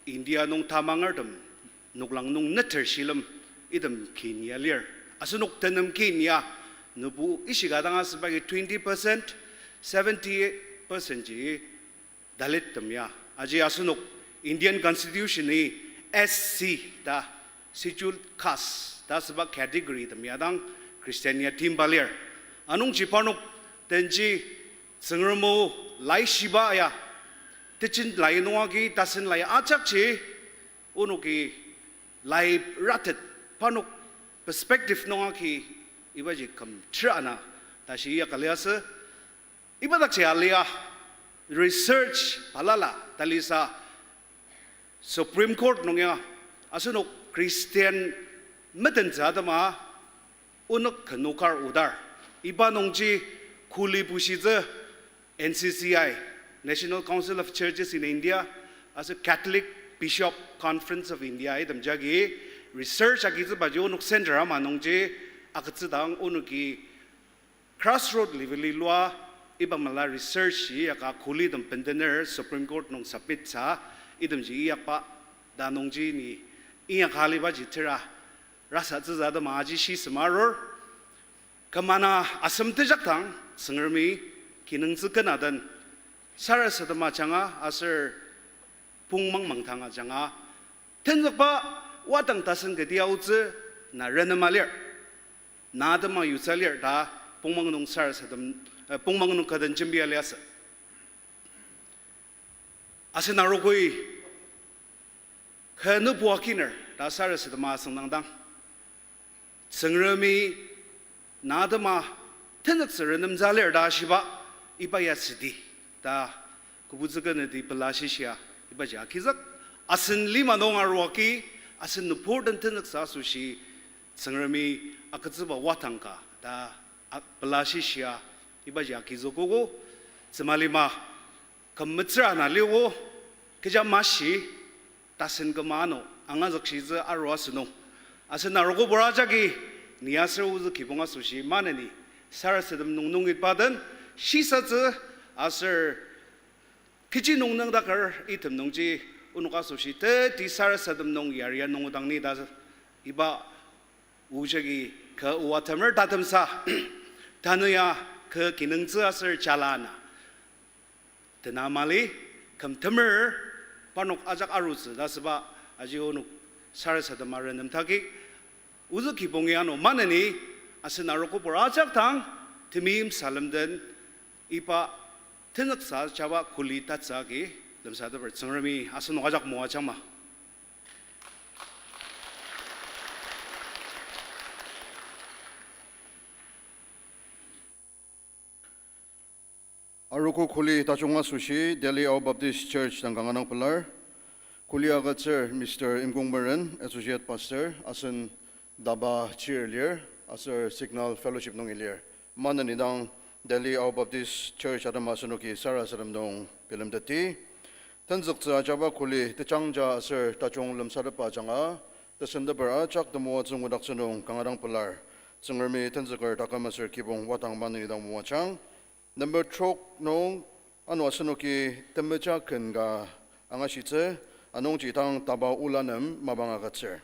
India nung tamangertem, noklang nung neter shilem item kin ya lir. Asenok tenem kin ya, nübu ishika dang asübagi twenty percent, seventy-eight percent ji Dalit tem ya. Aji asenok Indian Constitution-i S C ta, scheduled caste ta asüba category tem ya dang Christian ya timba lir. Anungji parnok denji Tsüngrem o laishiba ya, tejen lai nung agi tasen lai ajakji onoki lai ratet parnok perspective nung agi ibaji küm tera ana tashi ya ka liasü. Iba dakji alia research balala talisa Supreme Court nung ya asenok Christian metentsü atema onok kenu kar odar. Iba nungji kuli bushitsü N C C I, National Council of Churches in India, aser Catholic Bishop Conference of India item jagi research agitsübaji onok center ama nungji agütsüdang onoki grassroot level-i lua iba mala research-i yaka kuli tem bendener Supreme Court nung submit sa itemji iyakba ta nungji ni inyaka alibaji tera rasatsütsü atema aji shi semarur. Kümana asem tejakdang Tsüngremi kinungtsü ken aden sarasadema ajanga aser pongmang mangdang ajanga tenzükba wadang tasen keti aotsü na renema lir, na atema yutsü lir ta pongmang nung sarasadem, eh, pongmang nung kaden jembia liasü. Asen arogoi kü nübua kiner ta sarasadema asüngdangdang Tsüngremi na atema tenzüktsü renemtsü lir ta shiba iba ya südi ta küboktsü keneti pela shishia ibaji agizük. Asen lima nung aruaki asen nüburtem tenzüktsü asoshi Tsüngremi agütsüba wadang ka ta a-, pela shishia ibaji agizükogo. Tsüma lima küm metsür ana liogo, kecha mashi tasen küma ano angazükshitsü aru asünung. Asen arogobur ajaki ni aser ozü kibong asoshi maneni sarasadem nung nungitba den shisatsü aser kechi nung nüngdaker item nungji onok asoshi teti sarasadem nung yaria nung odang ni ta iba o jagi kü oa temer tatemsa tanü ya kü kinungtsü aser jala ana tena mali, küm temer parnok ajak arutsü ta süba aji onok sarasadema renemtaki ozü kibongi ano maneni asen arogobur ajak dang temeim salem den iba tenzüktsü ajaba kuli tatsü agi lemsateper. Tsüngremi asenok ajak moajangma. Arogo kuli tajung asoshi Delhi Ao Baptist Church dang kanga dang pelar. Kuli agütsür Mister Imkongmeren, Associate Pastor, asen taba chir lir, aser Signal Fellowship nungi lir. Maneni dang Delhi Ao Baptist Church atema asenoki sarasadem nung bilemteti. Tenzüktsü ajaba kuli tejangja aser tajung lemsatepba ajanga, tesenteper ajak temoatsü ngudaktsü nung kanga dang pelar. Tsüngremi tenzüker taküm aser kibong wadang maneni dang moajang. Number trok nung ano asenoki temeja ken ka angashitsü, anungji tang taba ola nem mapang agütsür.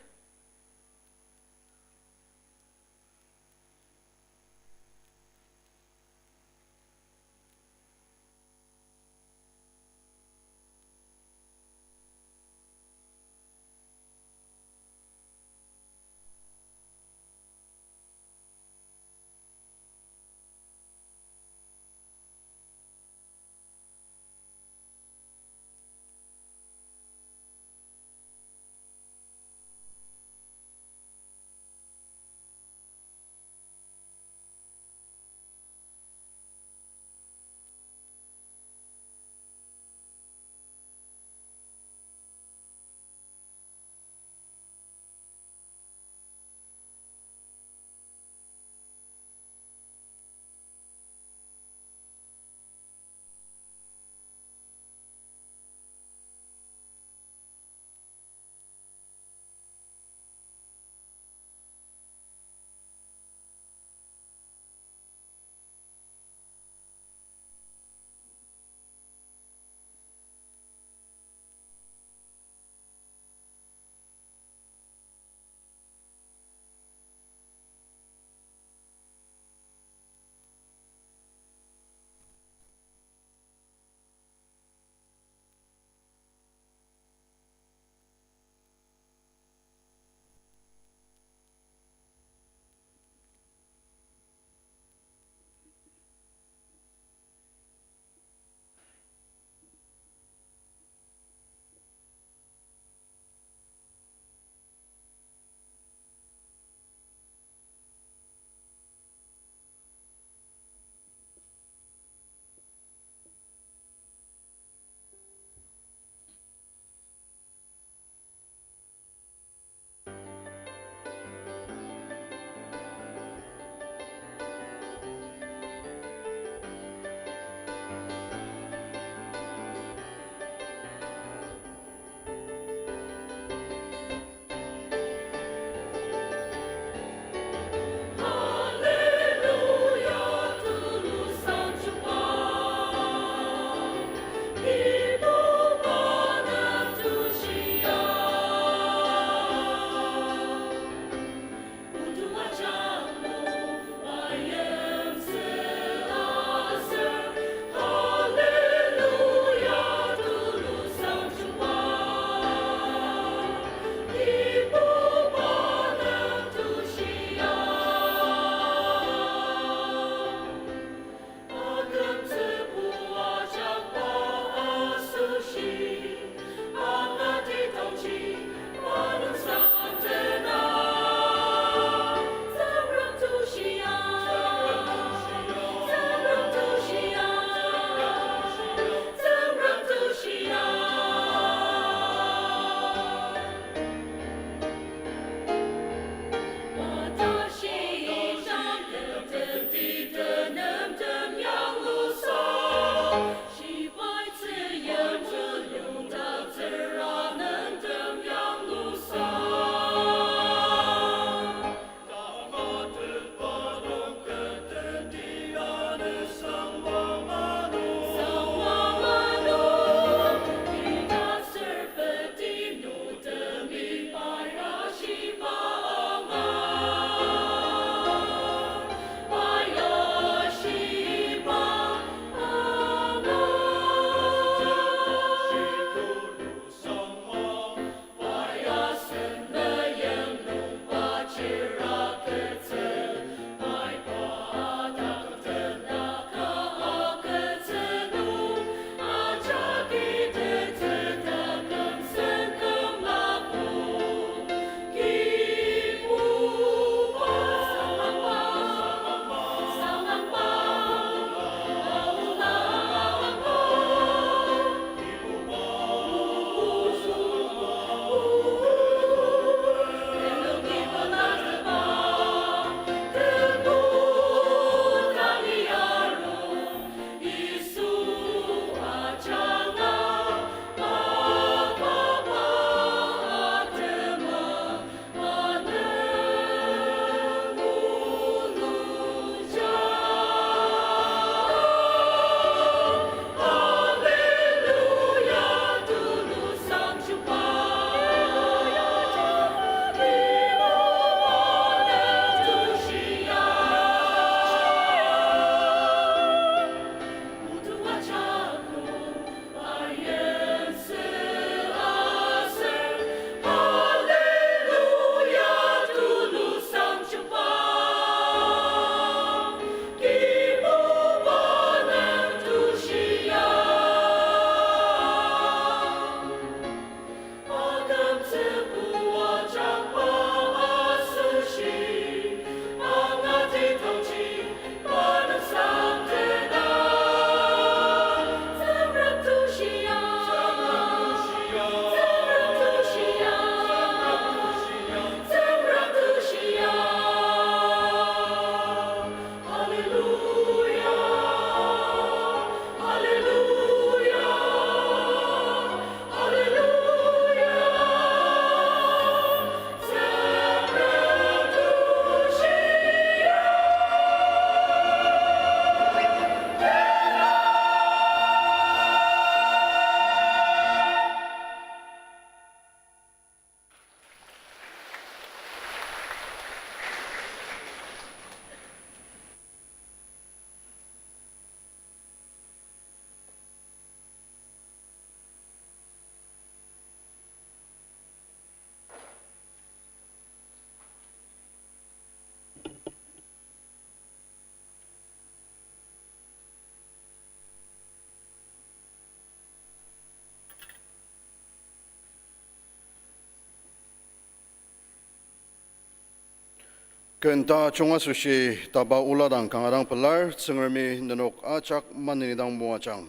Ken tajung asoshi taba ola dang kanga dang pelar, Tsüngremi nenok ajak maneni dang moajang.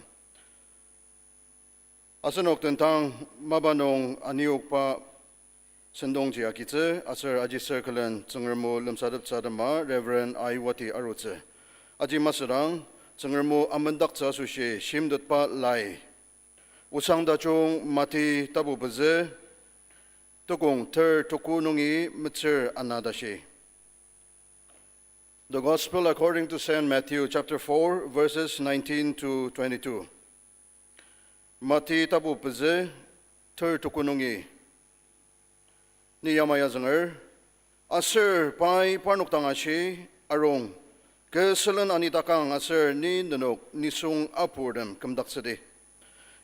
Asenok tentang mapa nung aniokba sentongji agitsü, aser aji sür külen Tsüngrem o lemsateptsü atema Reverend Aiwati arutsü. Aji masüdang, Tsüngrem o amendaktsü asoshi shimtetba lai. Osang tajung Mati tapu pezü, tukong ter tuku nungi metsür ana tashi. The Gospel according to Saint Matthew, chapter four, verses nineteen to twenty-two. Mati tapu pezü, ter tuku nungi. Ni yamai azünger, aser pai parnok dang ashi, arung, kü sülen anitakang aser ni nenok nisung apurtem kümdaktsüdi.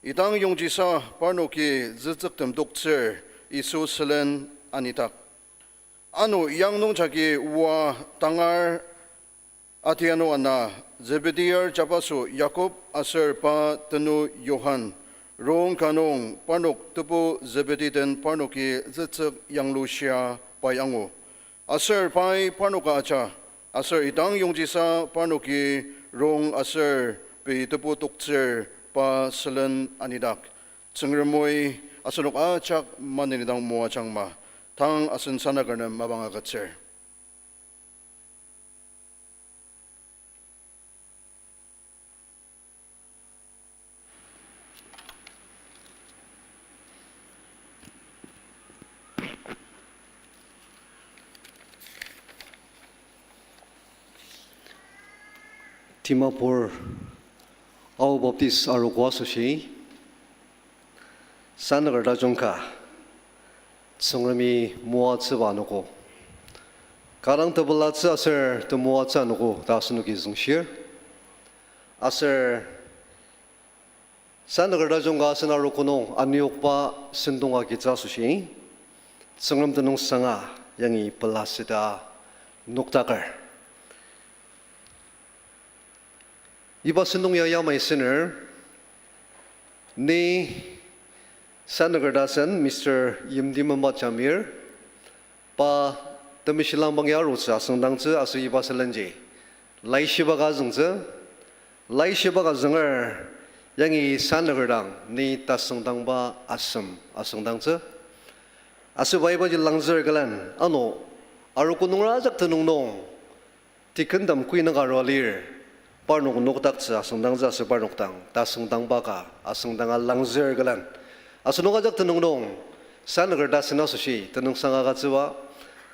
Idang yongjisa parnoki zütsüktem toktsür Yisu sülen anitak. Ano yang nung jagi oa tangar atianu ana, Zebedee-er jabaso Jakob aser pa tenu Johan, rong ka nung parnok tebu Zebedee den parnoki zütsük yanglushia pai angu. Aser pai parnoka aja, aser idang yongjisa parnoki rong aser pei tebu toktsür pa sülen anidak. Tsüngremi asenok ajak maneni dang moajangma, tang asen sanaker nem mapang agütsür. Dimapur Ao Baptist arogo asoshi, sanaker tajung ka, Tsüngremi moatsüba anogo, kü dang tepelatsü aser temoatsü anogo ta asenoki züngshir. Aser sanaker tajung ka asen arogo nung aniokba sentong agitsü asoshi, Tsüngrem tenüngsanga yangi pela süta nokdaker. Iba sentong ya yamai sener, ni sanaker tasen Mister Yimtimenba Jamir, pa temeshi langbangi arutsü asüngdangtsü aser iba sülenji laishiba ka züngtsü, laishiba ka zünger yangi sanaker dang ni tasüngdangba asem asüngdangtsü. Aser ibaji langzür külen ano arogo nungra ajak tenüng nung tikendam kui naka arua lir, parnok nokdaktsü asüngdangtsü aser parnok dang tasüngdangba ka asüngdanga langzür külen, asenok ajak tenüng nung sanaker tasen asoshi tenüngsang agütsüba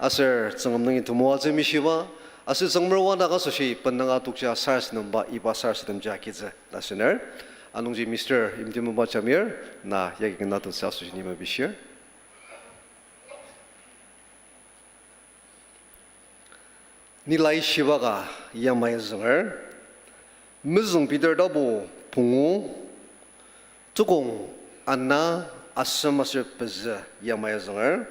aser Tsüngrem nungi temoatsü mishiba aser Tsüngremer wadak asoshi bendanga tokja sarasademba iba sarasademji agitsü ta sener. Anungji Mister Yimtimenba Jamir, na yagi kena tutsü asoshi ni mepishir. Ni laishiba ka yamai zünger, mezüng Peter tapu pungu, tukong ana, asem aser pezü yamai zünger.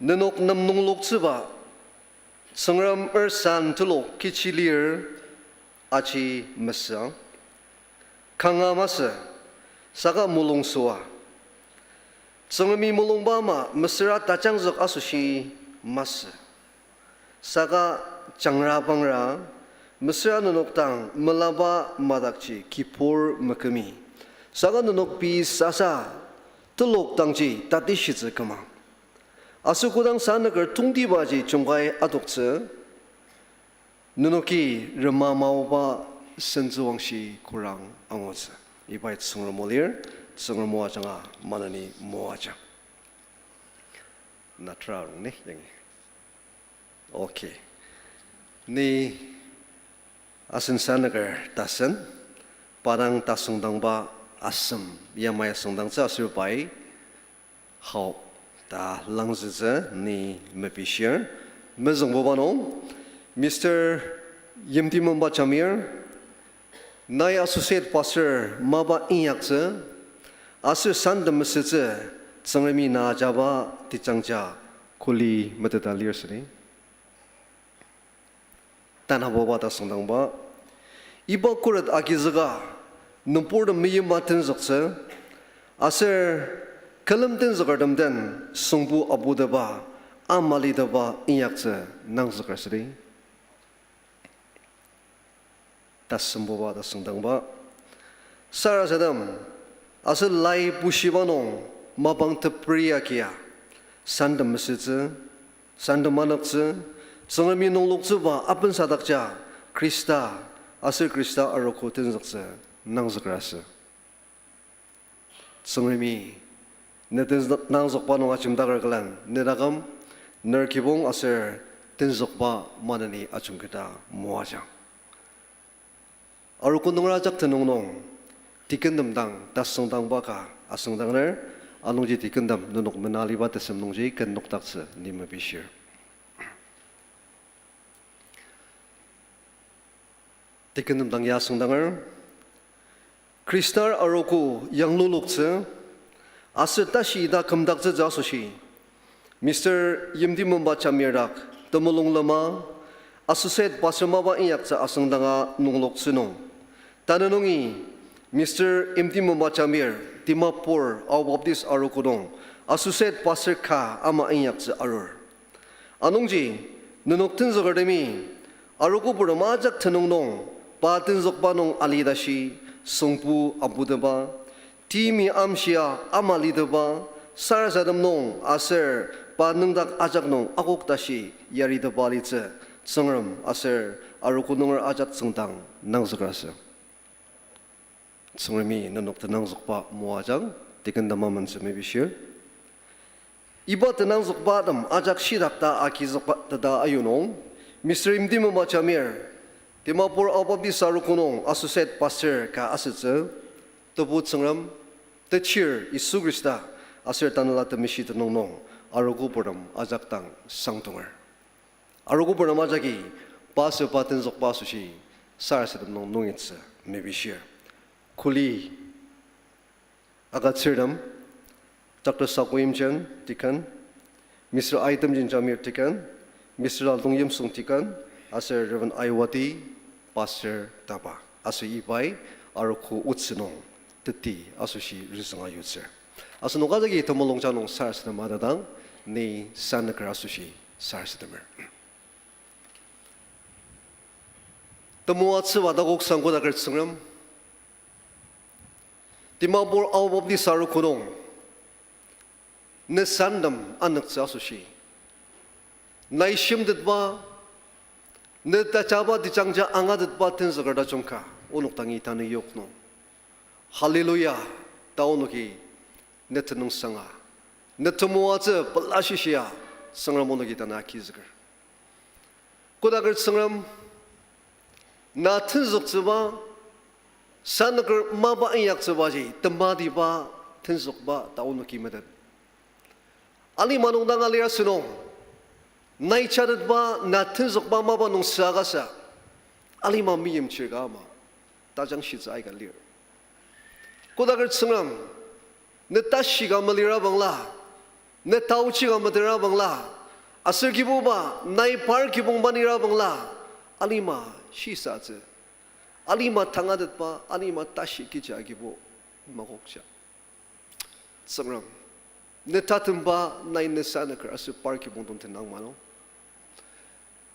Nenok nem nungloktsüba, Tsüngrem ersan telok kechi lir aji mesü, kanga masü, saka mulungsüa. Tsüngremi mulungba ama mesüra tajangzük asoshi masü, saka jangra pangra mesüra nenok dang melaba madakji kibur mekümi, saka nenok pei sasa telok dangji tatishitsü küma. Aser kodang sanaker tongtibaji jungkai adoktsü, nenoki rema maoba sentsüwangshi korang angutsü. Ibai Tsüngrem o lir, Tsüngrem o ajanga maneni moajang. Na tera rong ni yangi. Okay. Ni asen sanaker tasen, pa dang tasüngdangba asem yamai asüngdangtsü aser pai hao ta langzütsü ni mepishir. Mezüngbuba nung, Mister Yimtimenba Jamir, nai associate pastor mapa inyaktsü, aser san temesütsü Tsüngremi na ajaba tejangja kuli meteta lir südi. Tanabuba tasüngdangba, iba khuret agizüka nüburtem meyima tenzüktsü, aser külem tenzükertem den süngbu abuteba ama liteba inyaktsü nangzüker südi. Tasembuba tasüngdangba. Sarasadem, aser lai bushiba nung mapang teperi agia, sandem mesütsü, sandem anüktsü, Tsüngremi nungloktsüba apensadakja Khrista, aser Khrista arogo tenzüktsü nangzüker asü. Tsüngremi, ne tenzük-, nangzükba nung ajemdaker külen, ne taküm, ner kibong aser tenzükba maneni ajungketa moajang. Arogo nunger ajak tenüng nung, deacontem dang tasüngdangba ka asüngdanger, anungji deacontem nenok mena aliba tesem nungji ken nokdaktsü ni mepishir. Deacontem dang ya asüngdanger, Khristar arogo yangluloktsü, aser tashi ita kümdaktsütsü asoshi, Mister Yimtimemba Jamir dak temulung lema, Associate Pastor mapa inyaktsü asüngdanga nungloktsü nung, tanü nungi Mister Yimtimemba Jamir Dimapur Ao Baptist Arogo nung Associate Pastor ka ama inyaktsü arur. Anungji, nenok tenzükertemi, arogo purtem ajak tenüng nung, pa tenzükba nung ali tashi, süngbu aputepa, timi amshia ama liteba, sarasadem nung aser pa nüngdak ajak nung akok tashi yaritepa alitsü, Tsüngrem aser arogo nunger ajak tsüngdang nangzüker asü. Tsüngremi nenok tenangzükba moajang, deacontem amentsü mepishir. Iba tenangzükba tem ajak shitak ta agizükba teta ayunung, Mister Yimtimemba Jamir, Dimapur Ao Baptist Arogo nung Associate Pastor ka asütsü, Tebu Tsüngrem, Techir Yisu Khrista, aser Tanela Temeshi tenüng nung, arogo purtem ajak dang sangdonger. Arogo purtem ajaki, pa aser pa tenzükba asoshi, sarasadem nung nungitsü mepishir. Kuli agütsürtem, Doctor Sako Yimchen, Deacon, Mister Aitemjin Jamir, Deacon, Mister Laltong Yimsung, Deacon, aser Reverend Aiwati, Pastor taba. Aser ibai arogo otsü nung teti asoshi rizünga yutsür. Asenok ajaki temulungjang nung sarasadema tadang, ni sanüker asoshi sarasademer. Temoatsüba takoksang kodaker Tsüngrem, Dimapur Ao Baptist Arogo nung, ne sandem anüktsü asoshi, nai shimtetba, ne tajaba tejangja angatetba tenzüker tajung ka onok dangi tanü yok nung, hallelujah ta onoki ne tenüngsanga, ne temoatsü pelashishia Tsüngrem onoki tanü agizüker. Kodaker Tsüngrem, na tenzüktsüba, sanüker mapa inyaktsübaji tematiba tenzükba ta onoki metet. Alima nung dang alir asünung, nai jatetba na tenzükba mapa nung süakasa, alima meimchir ka ama tajangshitsü aika lir. Kodaker Tsüngrem, ne tashi ka melira bangla, ne taochi ka metera bangla, aser Kibuba nai par kibong manira bangla, alima shisatsü, alima tangatetba, alima tashi kecha Kibu makokja. Tsüngrem, ne tatemba nai ne sanüker aser par kibong tong tenang mano.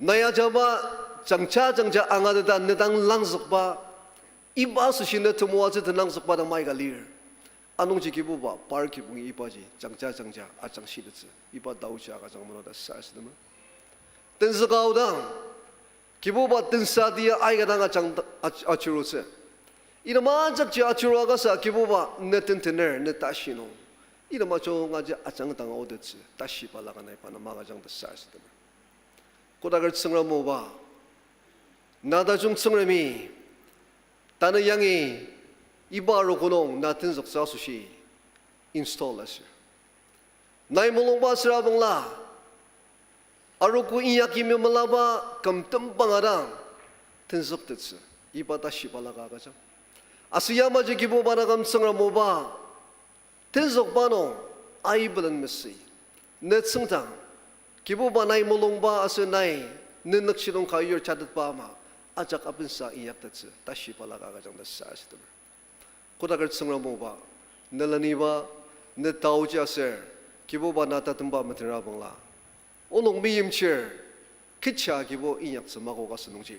Nai ajaba jangja jangja angateta ne dang langzükba, iba asoshi ne temoatsü tenangzükba dang maika lir. Anungji Kibuba par kibongi ibaji jangja jangja ajangshitetsü, iba taoji agüjang mano ta sarasademer. Tenzüka aodang, Kibuba tensa tia aika dang ajang, aj-, ajurutsü. Item ajakji ajuru akasa Kibuba ne tentener ne tashi nung, item ajungaji ajangdang aotettsü tashi balaka nai pa nem agüjang ta sarasademer. Kodaker Tsüngrem oba, na tajung Tsüngremi, tanü yangi iba arogo nung na tenzüktsü asoshi install asür. Nai mulungba süra bangla, arogo inyaki memelaba küm tembang adang tenzüktettsü, iba tashi balaka agüjang. Aser yamaji Kibuba na küm Tsüngrem oba, tenzükba nung aibelen mesü, ne tsüngdang, Kibuba nai mulungba aser nai nenükshidong ka yur jatetba ama ajak abensa inyaktettsü tashi balaka agüjang ta sarasademer. Kodaker Tsüngrem oba, ne leniba, ne taoji aser Kibuba na tatemba metera bangla, Onok meimchir, kecha Kibu inyaktsü makok asünungji,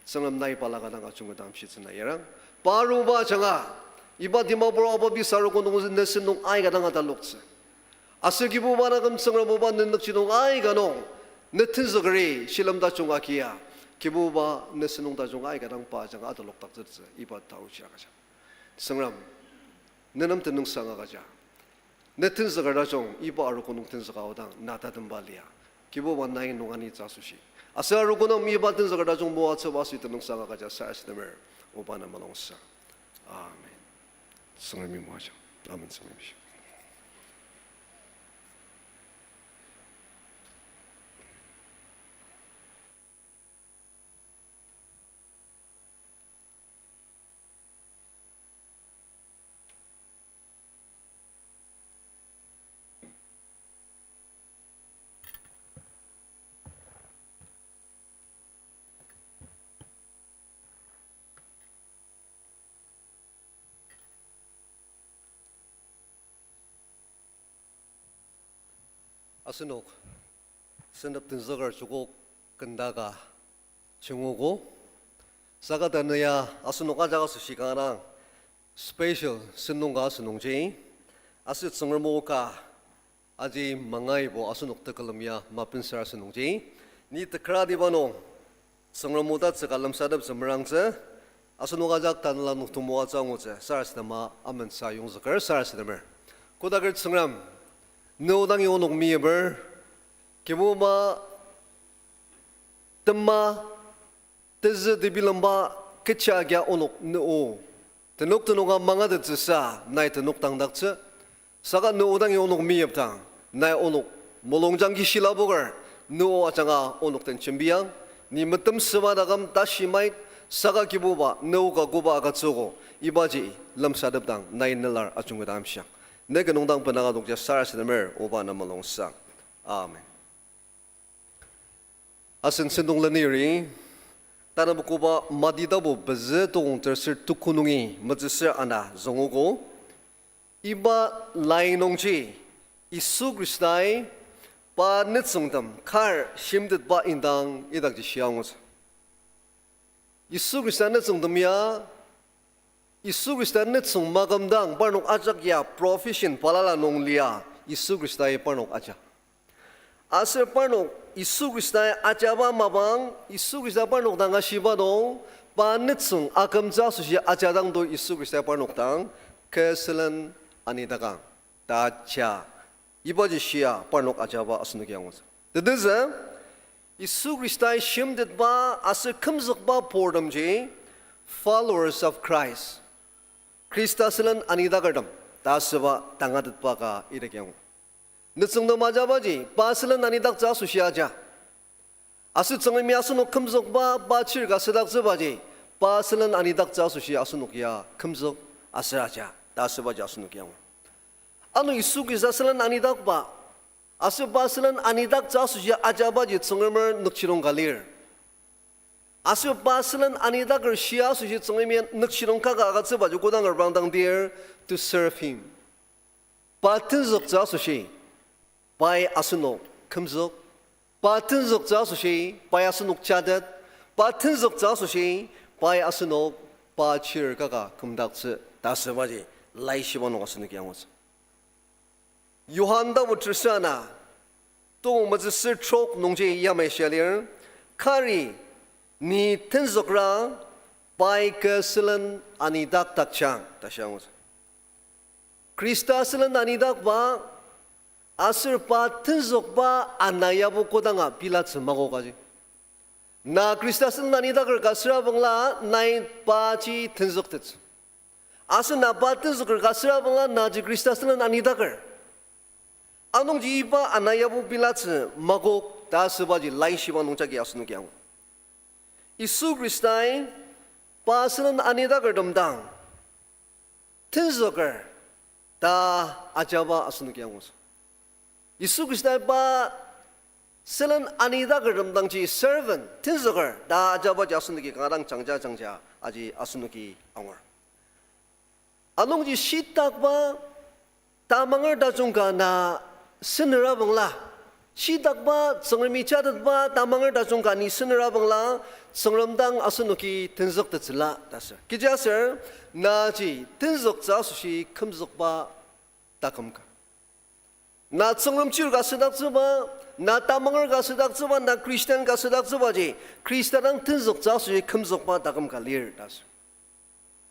Tsüngrem nai balaka dang ajungketdang amshitsüna yarang. Pa aruba ajanga, iba Dimapur Abaptist arogo nung ne sentong aika dang ataloktsü. Aser Kibuba taküm Tsüngrem oba nenükji nung aika nung, ne tenzükeri shilem tajung agia, Kibuba ne sentong tajung aika dang pa ajanga atalokdaktsütsü iba taochi agüja. Tsüngrem, ne nem tenüngsang agüja. Ne tenzüker tajung iba arogo nung tenzüka aodang na tatemba lia. Kibuba nai nung anitsü asoshi, aser arogo nem iba tenzüker tajung moatsüba asoshi tenüngsang agüja sarasademer, oba na mulungsa. Amen. Tsüngremi moajang. Amen, Tsüngremi. Asenok sentep tenzüker joko kendaka chingugo. Saka tanü ya asenok ajak asoshi kanga dang special sentong ka asünungji, aser Tsüngrem o ka aji mangaibo asenok tekülem ya mapenser asünungji, ni tekratiba nung Tsüngrem o tatsüka lemsateptsü merangtsü, asenok ajak tanela nung temoatsü angutsü sarasadema amen sayongzüker sarasademer. Kodaker Tsüngrem, ne o dangi onok meyiper, Kibuba, tema, tezü tebilemba kecha agia onok ne o tenok tenoka mangatettsüsa nai tenok tangdaktsü. Saka ne o dangi onok meyipdang, nai onok mulungjang kishilaboker, ne o ajanga onok den jembiang, ni metemsüba taküm tashi mait, saka Kibuba ne o ka koba agütsüogo, ibaji lemsatepdang nai nelar ajungketa amshiang. Ne ki nungdang benaka tokja sarasademer, oba na mulungsang. Amen. Asen sentong leniri, tanü koba Mati tapu pezü tokong terser tuku nungi metsüsür ana züngogo. Iba lai nungji Yisu Khristai pa nütsüngtem kar shimtetba indang idakji shia angutsü. Yisu Khrista nütsüngtem ya, Yisu Khrista nütsüng makümdang parnok ajak ya provision balala nung lia Yisu Khristai parnok aja. Aser parnok Yisu Khristai ajaba mapang, Yisu Khrista parnok dang ashiba nung, pa nütsüng akümtsü asoshi ajadang to Yisu Khrista parnok dang kü sülen anidakang ta ja. Ibaji shia parnok ajaba asenoki angutsü. Tetezü, Yisu Khristai shimtetba aser kümzükba purtemji followers of Christ, Khrista sülen anidakertem ta asüba tangatetba ka idaki angu. Nütsüngtem ajabaji pa sülen anidaktsü asoshi aja. Aser Tsüngremi asenok kümzükba pa chir ka südaktsübaji, pa sülen anidaktsü asoshi asenok ya kümzük aser aja ta asübaji asenoki angu. Ano Yisu Khrista sülen anidakba, aser pa sülen anidaktsü asoshi ajabaji Tsüngremer nükjidong ka lir. Aser pa sülen anidaker shia asoshi Tsüngremi nükjidong kaka agütsübaji kodang reprangdang dir, to serve him. Pa tenzüktsü asoshi pai asenok kümzük. Pa tenzüktsü asoshi pai asenok jatet. Pa tenzüktsü asoshi pai asenok pa chir kaka kümdaktsü ta asübaji laishiba nung asenoki angutsü. Johan tapu tersür ana, tokong metsüsür trok nungji yamai shia lir, kari ni tenzükra pai kü sülen anidakdakjang ta shia angutsü. Khrista sülen anidakba aser pa tenzükba ana yabo kodanga pilatsü makokaji. Na Khrista sülen anidaker ka sürabangla nai paji tenzüktettsü. Aser na pa tenzüker ka sürabangla naji Khrista sülen anidaker. Anungji iba ana yabo pilatsü makok ta asübaji laishiba nungjagi asenoki angu. Yisu Khristai pa sülen anidakertem dang tenzüker ta ajaba asenoki angutsü. Yisu Khristai pa sülen anidakertem dangji servant, tenzüker ta ajabaji asenoki kanga dang jangja jangja aji asenoki angur. Anungji shitakba tamanger tajung ka na senera bangla, Shitakba Tsüngremi jatetba tamanger tajung ka ni senera bangla, Tsüngrem dang asenoki tenzüktettsüla ta sür. Kechiaser, naji tenzüktsü asoshi kümzükba taküm ka. Na Tsüngrem chir ka südaktsüba, na tamanger ka südaktsüba, na Christian ka südaktsübaji, Khrista dang tenzüktsü asoshi kümzükba taküm ka lir ta sür.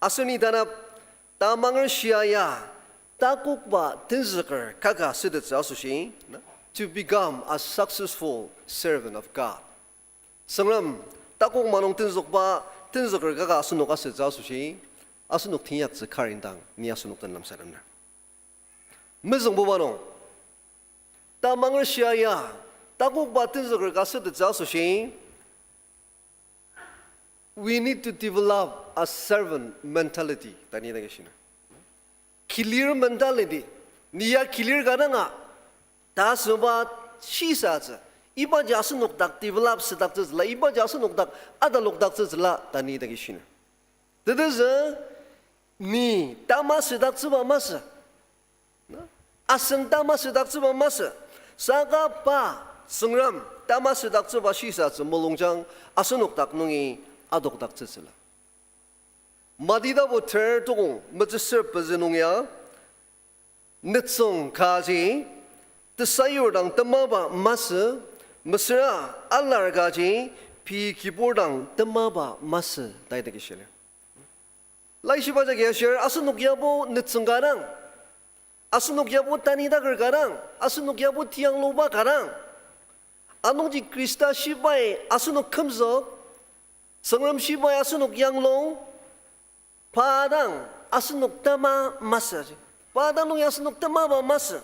Aser ni tanap, tamanger shia ya, takokba tenzüker kaka sütettsü asoshi, na, to become a successful servant of God. Tsüngrem, takok manung tenzükba, tenzüker kaka asenok asütsü asoshi, asenok teinyaktsü kar indang ni asenok den lemsatemer. Mezüngbuba nung, tamanger shia ya, takokba tenzüker ka sütettsü asoshi, we need to develop a servant mentality ta ni dang ishina. Kilir mentality, ni ya kilir ka danga, ta asüba shisatsü, ibaji asenok dak develop südaktsütsüla, ibaji asenok dak atalokdaktsütsüla ta ni dang ishina. Tetezü, ni tama südaktsüba masü, na, asen tama südaktsüba masü, saka pa, Tsüngrem, tama südaktsüba shisatsü mulungjang asenok dak nungi adokdaktsütsüla. Mati tapu ter tukong metsüsür pezü nung ya, nütsüng kaji tesayur dang temaba masü, mesüra alar kaji pei kibur dang temaba masü ta idaki shili. Laishiba jagi ashir, asenok yabo nütsüng ka dang, asenok yabo tanidaker ka dang, asenok yabo tiangluba ka dang, anungji Khrista shibai asenok kümzük, Tsüngrem shibai asenok yanglung, pa dang asenok tama masü. Pa dang nungi asenok temaba masü.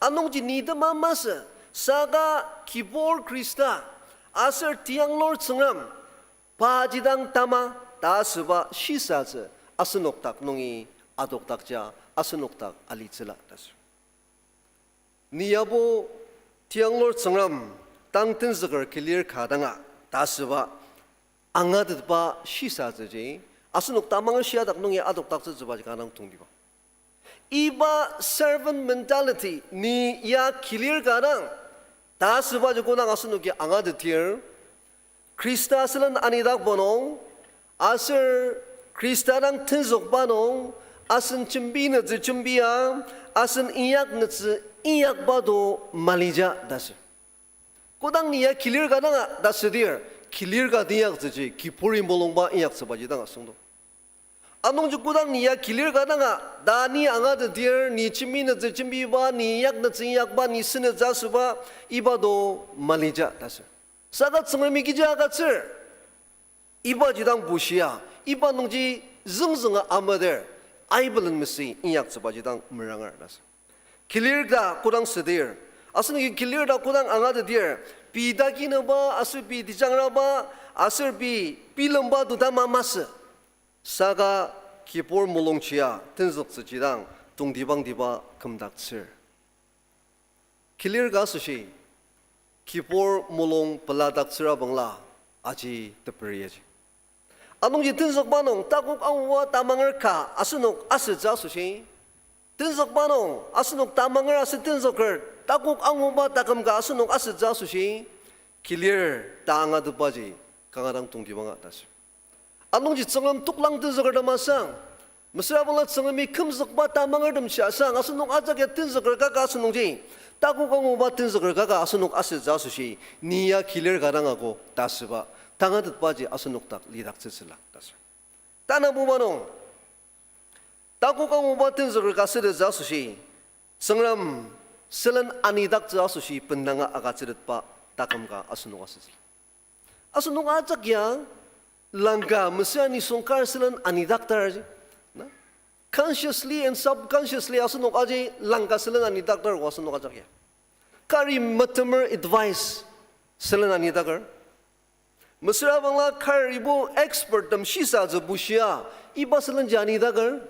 Anungji ni tema masü. Saka kibur Khrista, aser tianglur Tsüngrem, paji dang tama ta asüba shisatsü asenok dak nungi adokdakja asenok dak alitsüla ta sür. Ni yabo tianglur Tsüngrem dang tenzüker kilir ka danga ta asüba angatetba shisatsüji asenok tamanger shia dak nungi adokdaktsütsübaji kanga dang tongtibang. Iba servant mentality ni ya kilir ka dang ta asübaji kodang asenoki angatetdir, Khrista sülen anidakba nung, aser Khrista dang tenzükba nung, asen jembi nütsü jembia, asen inyak nütsü inyakba to malija ta sür. Kodang ni ya kilir ka danga ta südir, kilir ka teinyaktsüji kiburi mulungba inyaktsübaji dang asüngdang. Anungji kodang ni ya kilir ka danga ta ni angatetdir, ni jembi nütsü jembiba, ni inyak nütsü inyakba, ni senütsü asüba, iba to malija ta sür. Saka Tsüngremi kechi agütsür, ibaji dang bushia, iba nungji züngzünga amader, aibelen mesü inyaktsübaji dang meranger ta sür. Kilir ka kodang südir, asenoki kilir ka kodang angatetdir, pei takinüba, aser pei tejangraba, aser pei bilemba to tama masü. Saka kibur mulungjia tenzüktsüji dang tongtibangtiba kümdaktsür. Kilir ka asoshi kibur mulung peladaktsüra bangla aji teperi aji. Anungji tenzükba nung takok anguba tamanger ka asenok asütsü asoshi, tenzükba nung asenok tamanger aser tenzüker takok anguba taküm ka asenok asütsü asoshi, kilir ta angatetbaji kanga dang tongtibanga ta sür. Anungji Tsüngrem toklang tenzüker ta masang, mesüra bangla Tsüngremi kümzükba tamangertem shia sang, asenok ajak ya tenzüker kaka asenungji, takok anguba tenzüker kaka asenok asütsü asoshi, ni ya kilir ka dang akok ta asüba tangatetbaji asenok dak lidaktsütsüla ta sür. Tanabuba nung, takok anguba tenzüker ka sütettsü asoshi, Tsüngrem sülen anidaktsü asoshi bendanga agütsütetba taküm ka asenok asütsüla. Asenok ajak ya langka mesüra nisung kar sülen anidaktarji, na? Consciously and subconsciously asenok aji langka sülen anidaktar ko asenok ajak ya. Kari metemer advice sülen anidaker. Mesüra bangla karibo experttem shisatsü bushia, iba sülenji anidaker.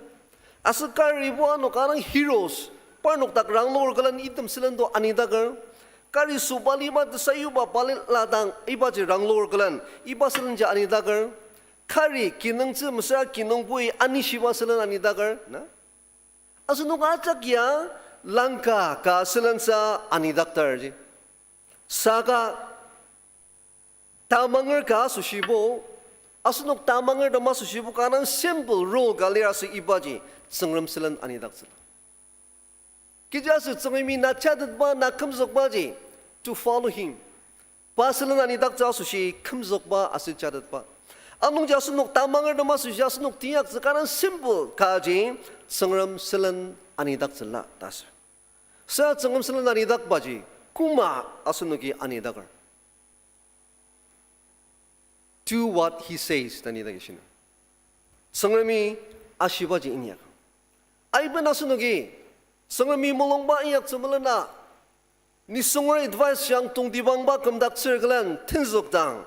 Aser karibo ano kanga dang heroes, parnok dak rangloker külen item sülen to anidaker. Kari sobaliba tesayuba balila dang ibaji rangloker külen iba sülenji anidaker. Kari kinungtsü mesüra kinungbui anishiba sülen anidaker, na? Asenok ajak ya langka ka sülensa anidaktarji. Saka tamanger ka asoshibo, asenok tamangertem asoshibo kanga simple rule ka lir aser ibaji Tsüngrem sülen anidaktsüla. Kechiaser Tsüngremi na jatetba, na kümzükbaji, to follow him. Pa sülen anidaktsü asoshi kümzükba aser jatetba. Anungji asenok tamangertem asoshi asenok teyaktsü kanga simple kaji Tsüngrem sülen anidaktsüla ta asür. Sa Tsüngrem sülen anidakbaji koma asenoki anidaker. Do what he says ta ni daki shiner. Tsüngremi ashibaji inyak. Aiben asenoki Tsüngremi mulungba inyaktsü melena, nisunger advice yang tongtibangba kümdaktsür külen tenzükdang,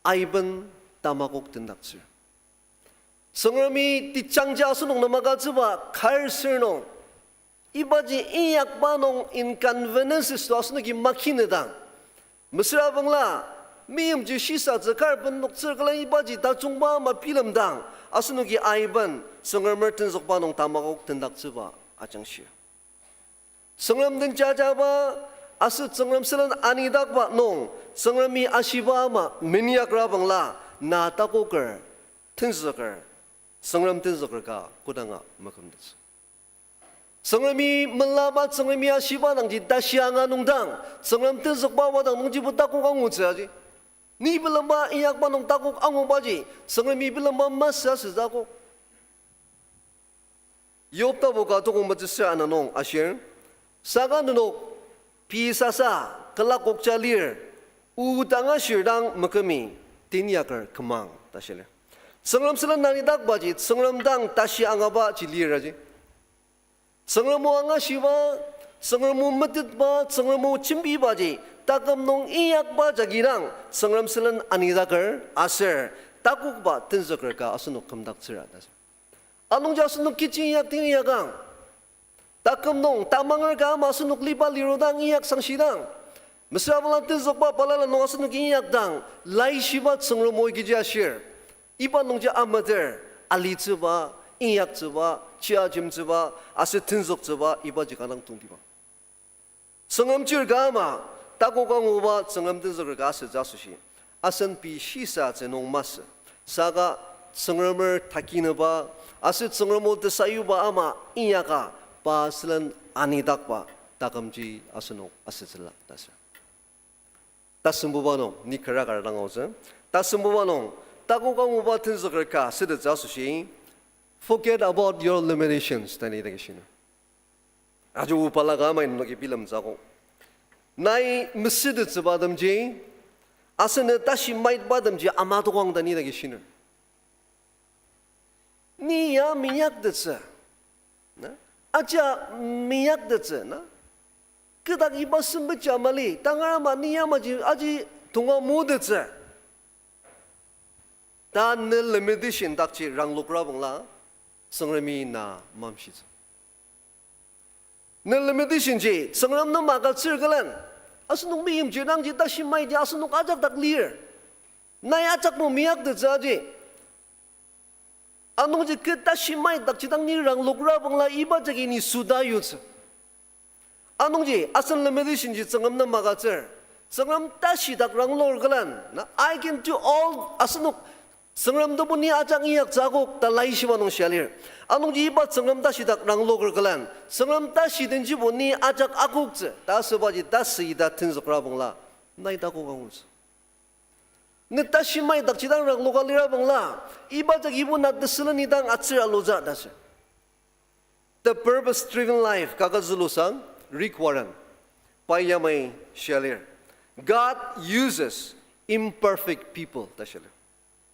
aiben tamakok tendaktsür. Tsüngremi tejangja asenok nem agütsüba kar sür nung, ibaji inyakba nung inconveniences to asenoki makinedang, mesüra bangla, meimji shisatsü kar bendoktsür külen ibaji tajungba ama bilemdang, asenoki aiben Tsüngremer tenzükba nung tamakok tendaktsüba ajangshir. Tsüngrem den jajaba, aser Tsüngrem sülen anidakba nung, Tsüngremi ashiba ama meinyakra bangla, na takoker, tenzüker, Tsüngrem tenzüker ka kodanga makümtettsü. Tsüngremi melaba, Tsüngremi ashiba dangji tashi anga nungdang, Tsüngrem tenzükba wadang nungjibo takok angutsü aji. Ni bilemba inyakba nung takok angubaji, Tsüngremi bilemba masü asütsü akok. Yob tapu ka tukong metsüsür ana nung ashir, saka nenok pei sasa külakokja lir, o tanga shirdang mekümi, tinyaker kümang ta shilir. Tsüngrem sülen anidakbaji, Tsüngrem dang tashi angaba ji lir aji. Tsüngrem o angashiba, Tsüngrem o metetba, Tsüngrem o jembibaji, taküm nung inyakba jagi dang, Tsüngrem sülen anidaker, aser, takokba tenzüker ka asenok kümdaktsüra ta. Anungji asenok kechi inyak tin inyakang. Taküm nung, tamanger ka ama asenok liba lirudang inyak sangshidang, mesüra bangla tenzükba balala nung asenok inyakdang, laishiba Tsüngrem o kechi ashir. Iba nungji ameter, alitsüba, inyaktsüba, chia jemtsüba, aser tenzüktsüba, ibaji kanga tongtibang. Tsüngrem chir ka ama, takok anguba Tsüngrem tenzüker ka asütsü asoshi, asen pei shisatsü nung masü. Saka Tsüngremer takinüba, aser Tsüngrem o tesayuba ama inyaka, pa sülen anidakba, takümji asenok asütsüla ta sür. Tasembuba nung, ni kara kara dang aotsü. Tasembuba nung, takok anguba tenzüker ka sütettsü asoshi, forget about your limitations ta ni daki shiner. Aji o balaka amai nenoki bilemtsü akok. Nai mesütettsübatemji, aser ne tashi maitbatemji ama tokang ta ni daki shiner. Ni ya minyaktettsü, na? Aja minyaktettsü, na? Kü dak iba sempetji ama li, tangar ama ni yamaji aji tonga motettsü, ta ne limitation dakji ranglokra bangla, Tsüngremi na mamshitsü. Ne limitationji Tsüngrem nem agütsür külen, asenok meimchir dangji tashi maiti asenok ajak dak lir. Nai ajak nung minyaktettsü aji. Anungji kü tashi mait dakji dang ni ranglokra bangla iba jagi ni süta yutsü. Anungji asen limitationji Tsüngrem nem agütsür. Tsüngrem tashi dak rangloker külen, na, I can do all, asenok Tsüngrem tebu ni ajak inyaktsü akok ta laishiba nung shia lir. Anungji iba Tsüngrem tashi dak rangloker külen, Tsüngrem tashi denjibo ni ajak akoktsü ta asübaji tasü ita tenzükra bangla, nai takok angutsü. Ne tashi mait dakji dang rangloka lira bangla, iba jagibo na tesülen idang atsür alutsü ta sür. The Purpose Driven Life kaket zülusang, Rick Warren, pai yamai shia lir, God uses imperfect people ta shia lir.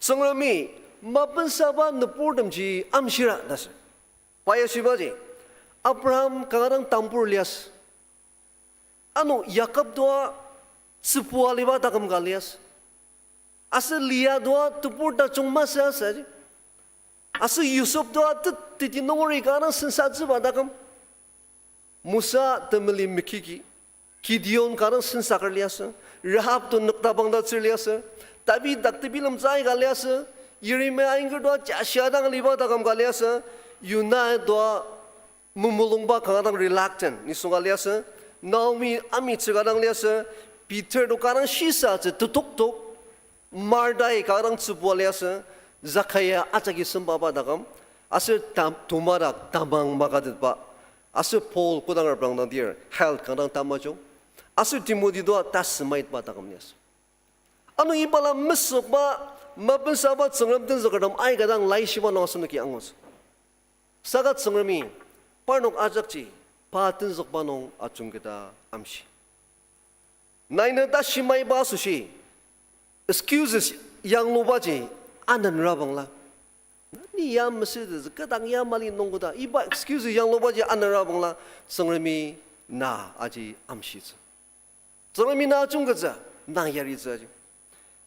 Tsüngremi mapensaba nüburtemji amshira ta sür. Pai ashibaji, Abraham kanga dang tambur liasü. Ano Jakob tua tsübua liba taküm ka liasü. Aser Leah tua tebur tajung masü asüji. Aser Yosep tua tet teti nungeri kanga dang sensatsüba taküm. Mosa temeli mekiki, Gideon kanga dang sensaker liasü, Rahab to nüktabang tatsür liasü, David dak tebilemtsü aika liasü, Yeremia ainger tua jashia dang liba taküm ka liasü, Yona tua memulungba kanga dang reluctant nisung ka liasü, Naomi amitsü ka dang liasü, Peter to kanga dang shisatsü tetoktok, Martai kanga dang tsübua liasü, Zakaia ajaki sembaba taküm, aser tam-, temadak tamang makatetba, aser Paul kodang reprangdang dir, health kanga dang tamajung, aser Timothy to tasümaitba taküm liasü. Ano ibala mesükba, mapensaba Tsüngrem tenzükertem aika dang laishiba nung asenoki angutsü. Saka Tsüngremi parnok ajakji pa tenzükba nung ajungketa amshi. Nai ne tashi maiba asoshi, excuses yanglubaji anenra bangla. Ni ya mesütezü, kü dang ya mali nungkoda, iba excuses yanglubaji anenra bangla, Tsüngremi na aji amshitsü. Tsüngremi na ajungkettsü, na yaritsü aji.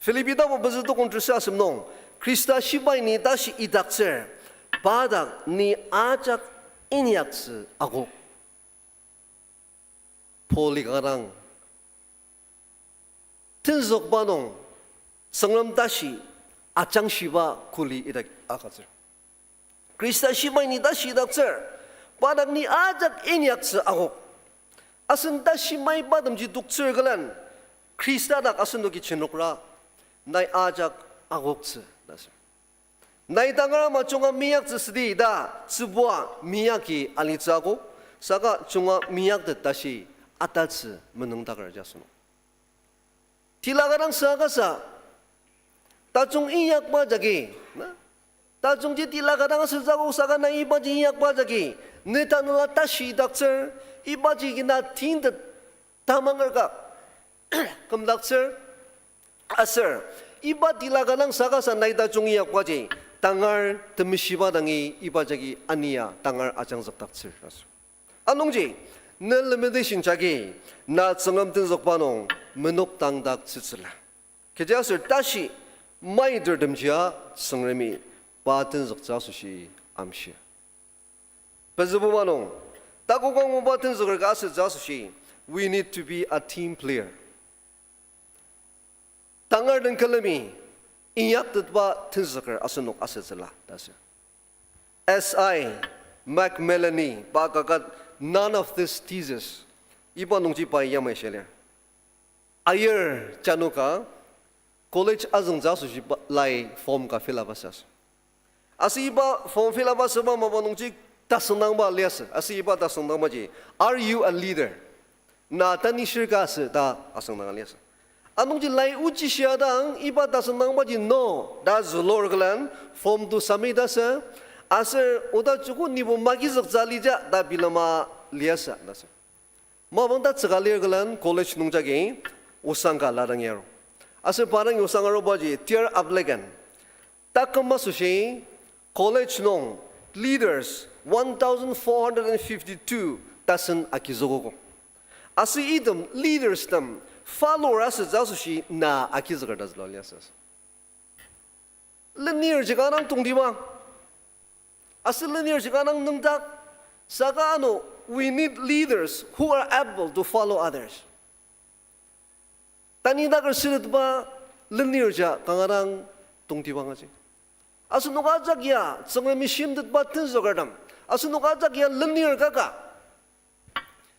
Philippi tapu pezü tukong terser asem nung, Khrista shibai ni tashi idaktsür, pa dak ni ajak inyaktsü akok. Paul-i kanga dang tenzükba nung Tsüngrem tashi ajangshiba kuli ita agütsür. Khrista shibai ni tashi idaktsür, pa dak ni ajak inyaktsü akok. Asen tashi maibatemji toktsür külen, Khrista dak asenoki jenokra, nai ajak akoktsü ta sür. Nai tangar ama junga meyaktsü südi ta tsübua meyaki alitsü akok, saka junga meyaktet tashi atatsü menüngdaker ji asenok. Tila ka dang saka sa, tajung inyakba jagi, na? Tajungji tila ka dang asütsü akok saka nai ibaji inyakba jagi, ne tanela tashi idaktsür, ibaji agi na tintet tamanger ka kümdaktsür, aser iba tila ka dang saka sa nai tajung inyakbaji, tangar temeshiba dangi iba jagi ania tangar ajangzükdaktsür aser. Anungji, ne limitation jagi, na Tsüngrem tenzükba nung menok tangdaktsütsüla. Kechiaser tashi maitertemjia Tsüngremi pa tenzüktsü asoshi amshi. Pezübuba nung, takok anguba tenzüker ka asütsü asoshi, we need to be a team player. Tangar den külemi inyaktetba tenzüker asenok asütsüla ta sür. S I McMillany pa kaket None of These Theses, iba nungji pai yamai shia lir. Ayir janoka college azüngtsü asoshi pa lai form ka fill up asü. Aser iba form fill up asüba mapa nungji tasüngdangba liasü. Aser iba tasüngdangbaji, Are you a leader? Na tanishir ka asü ta asüngdanga liasü. Anungji lai ochi shia dang iba tasüngdangbaji no ta zülur külen form to submit asü. Aser oda joko nibo magizüktsü alija ta bilema liasü ta sür. Mapang tatsüka lir külen college nungjagi osang ka ladang yaru. Aser pa dangi osang arubaji tiar aplegen taküm asoshi college nung leaders one thousand four hundred and fifty-two tasen agizükogo. Aser item leaders tem follower asütsü asoshi na agizüker ta zülua liasü. Lenirji kanga dang tongtibang. Aser lenirji kanga dang nüngdak. Saka ano, we need leaders who are able to follow others. Tanidaker sütetba lenirji kanga dang tongtibang aji. Asenok ajak ya Tsüngremi shimtetba tenzükertem, asenok ajak ya lenir kaka.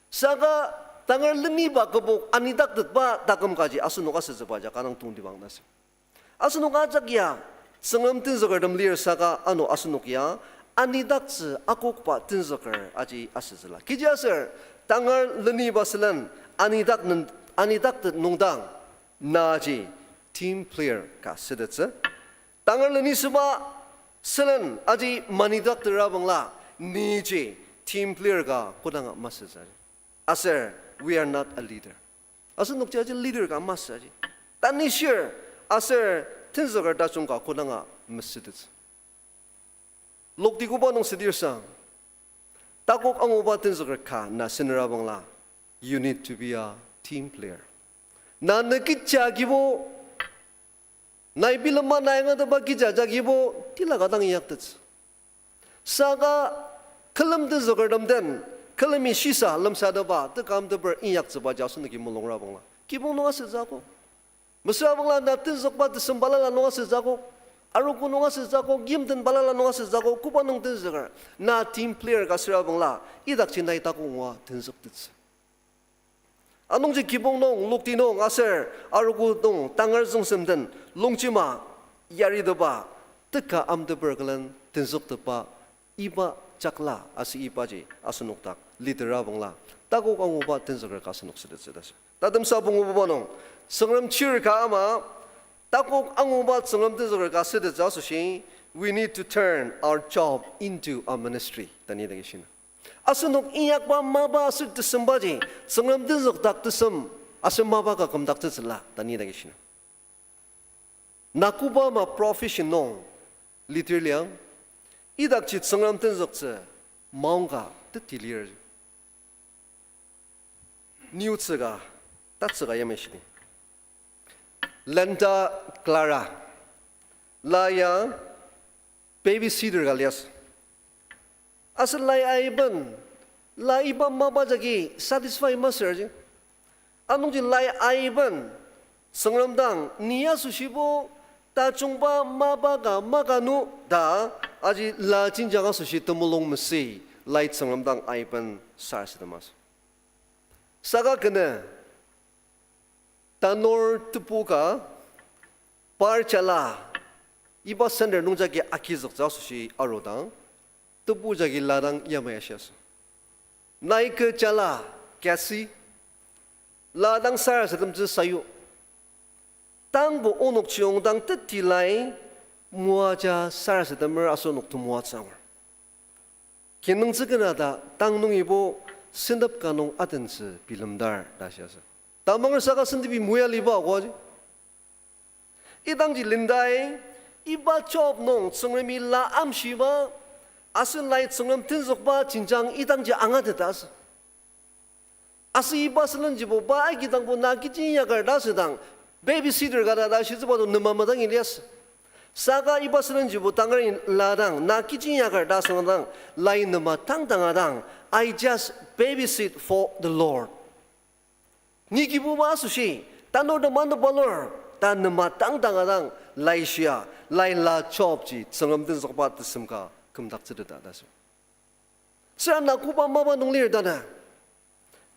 Saka tangar leniba kübok anidaktetba taküm kaji asenok asütsübaji kanga dang tongtibang ta sür. Asenok ajak ya Tsüngrem tenzükertem lir saka ano asenok ya anidaktsü akokba tenzüker aji asütsüla. Kechiaser tangar leniba sülen anidak nen-, anidaktet nungdang naji team player ka sütettsü. Tangar lenisüba sülen aji manidaktera bangla niji team player ka kodanga masütsü. Aser we are not a leader. Asenokji aji leader ka masü aji. Tanishir aser tenzüker tajung ka kodanga mesütettsü. Lokti koba nung südir sang, takok anguba tenzüker ka na senera bangla, you need to be a team player. Na ne kecha agibo, nai bilema nai angatetba kecha agibo, tila ka dang inyaktettsü. Saka külem tenzükertem den, külemi shisa lemsateba tekam teper inyaktsübaji asenoki mulungra bangla, kibong nung asütsü akok. Mesüra bangla na tenzükba tesem balala nung asütsü akok. Arogo nung asütsü akok, yimten balala nung asütsü akok, koba nung tenzüker. Na team player ka süra bangla, idakji nai takok ngua tenzüktettsü. Anungji kibong nung, lokti nung, aser arogo nung, tangar züngsem den, longjema, yaritepa, teka amteper külen tenzüktepba, iba jakla aser ibaji asenok dak litera bangla, takok anguba tenzüker ka asenok sütettsü ta shi. Tatemsa pungububa nung, Tsüngrem chir ka ama, takok anguba Tsüngrem tenzüker ka sütettsü asoshi, we need to turn our job into a ministry ta ni dagi shina. Asenok inyakba mapa aser tesembaji, Tsüngrem tenzükdak tesem, aser mapa ka kümdaktsütsüla ta ni dagi shina. Na koba ama profession nung litir liang, idakji Tsüngrem tenzüktsü maongka teti lir. Niutsüka, tatsüka yamai shidi. Linda Clara. La ya babysitter ka liasü. Aser lai aiben, la iba mapa jagi satisfy masür ji. Anungji lai aiben, Tsüngrem dang ni asoshi bo, tajungba mapa ka makanu ta, aji la jenjang asoshi temulung masü, lai Tsüngrem dang aiben sarasadem masü. Saka kenü, tanur tebu ka, par jala, iba center nung jagi agizüktsü asoshi arudang, tebu jagi la dang yamai ashiasü. Nai kü jala, Cassie, la dang sarasademtsü sayu. Tangbo onok chiyong dang teti lai, moaja sarasademer asenok temoatsü angur. Kinungtsü kena ta tang nungibo sentep ka nung atentsü bilemdar ta shiasü. Tamanger saka sentepi moya liba akoji. Idangji Lindai, iba job nung Tsüngremi la amshiba, asen lai Tsüngrem tenzükba jenjang idangji angateta asü. Aser iba sülenjibo pa aigidangbo na kechi inyaker ta asüdang, babysitter ka ta ta shitsüba to nema madangi liasü. Saka iba sülenjibo tangar la dang na kechi inyaker ta asüdang, lai nema tangdang adang, I just babysit for the Lord. Ni Kibuba asoshi, tanurtem anepalur, ta nema tangdang adang, laishia, lai la job ji Tsüngrem tenzükba tesem ka kümdaktsüteta ta asü. Süra na koba mapa nung lir tanü.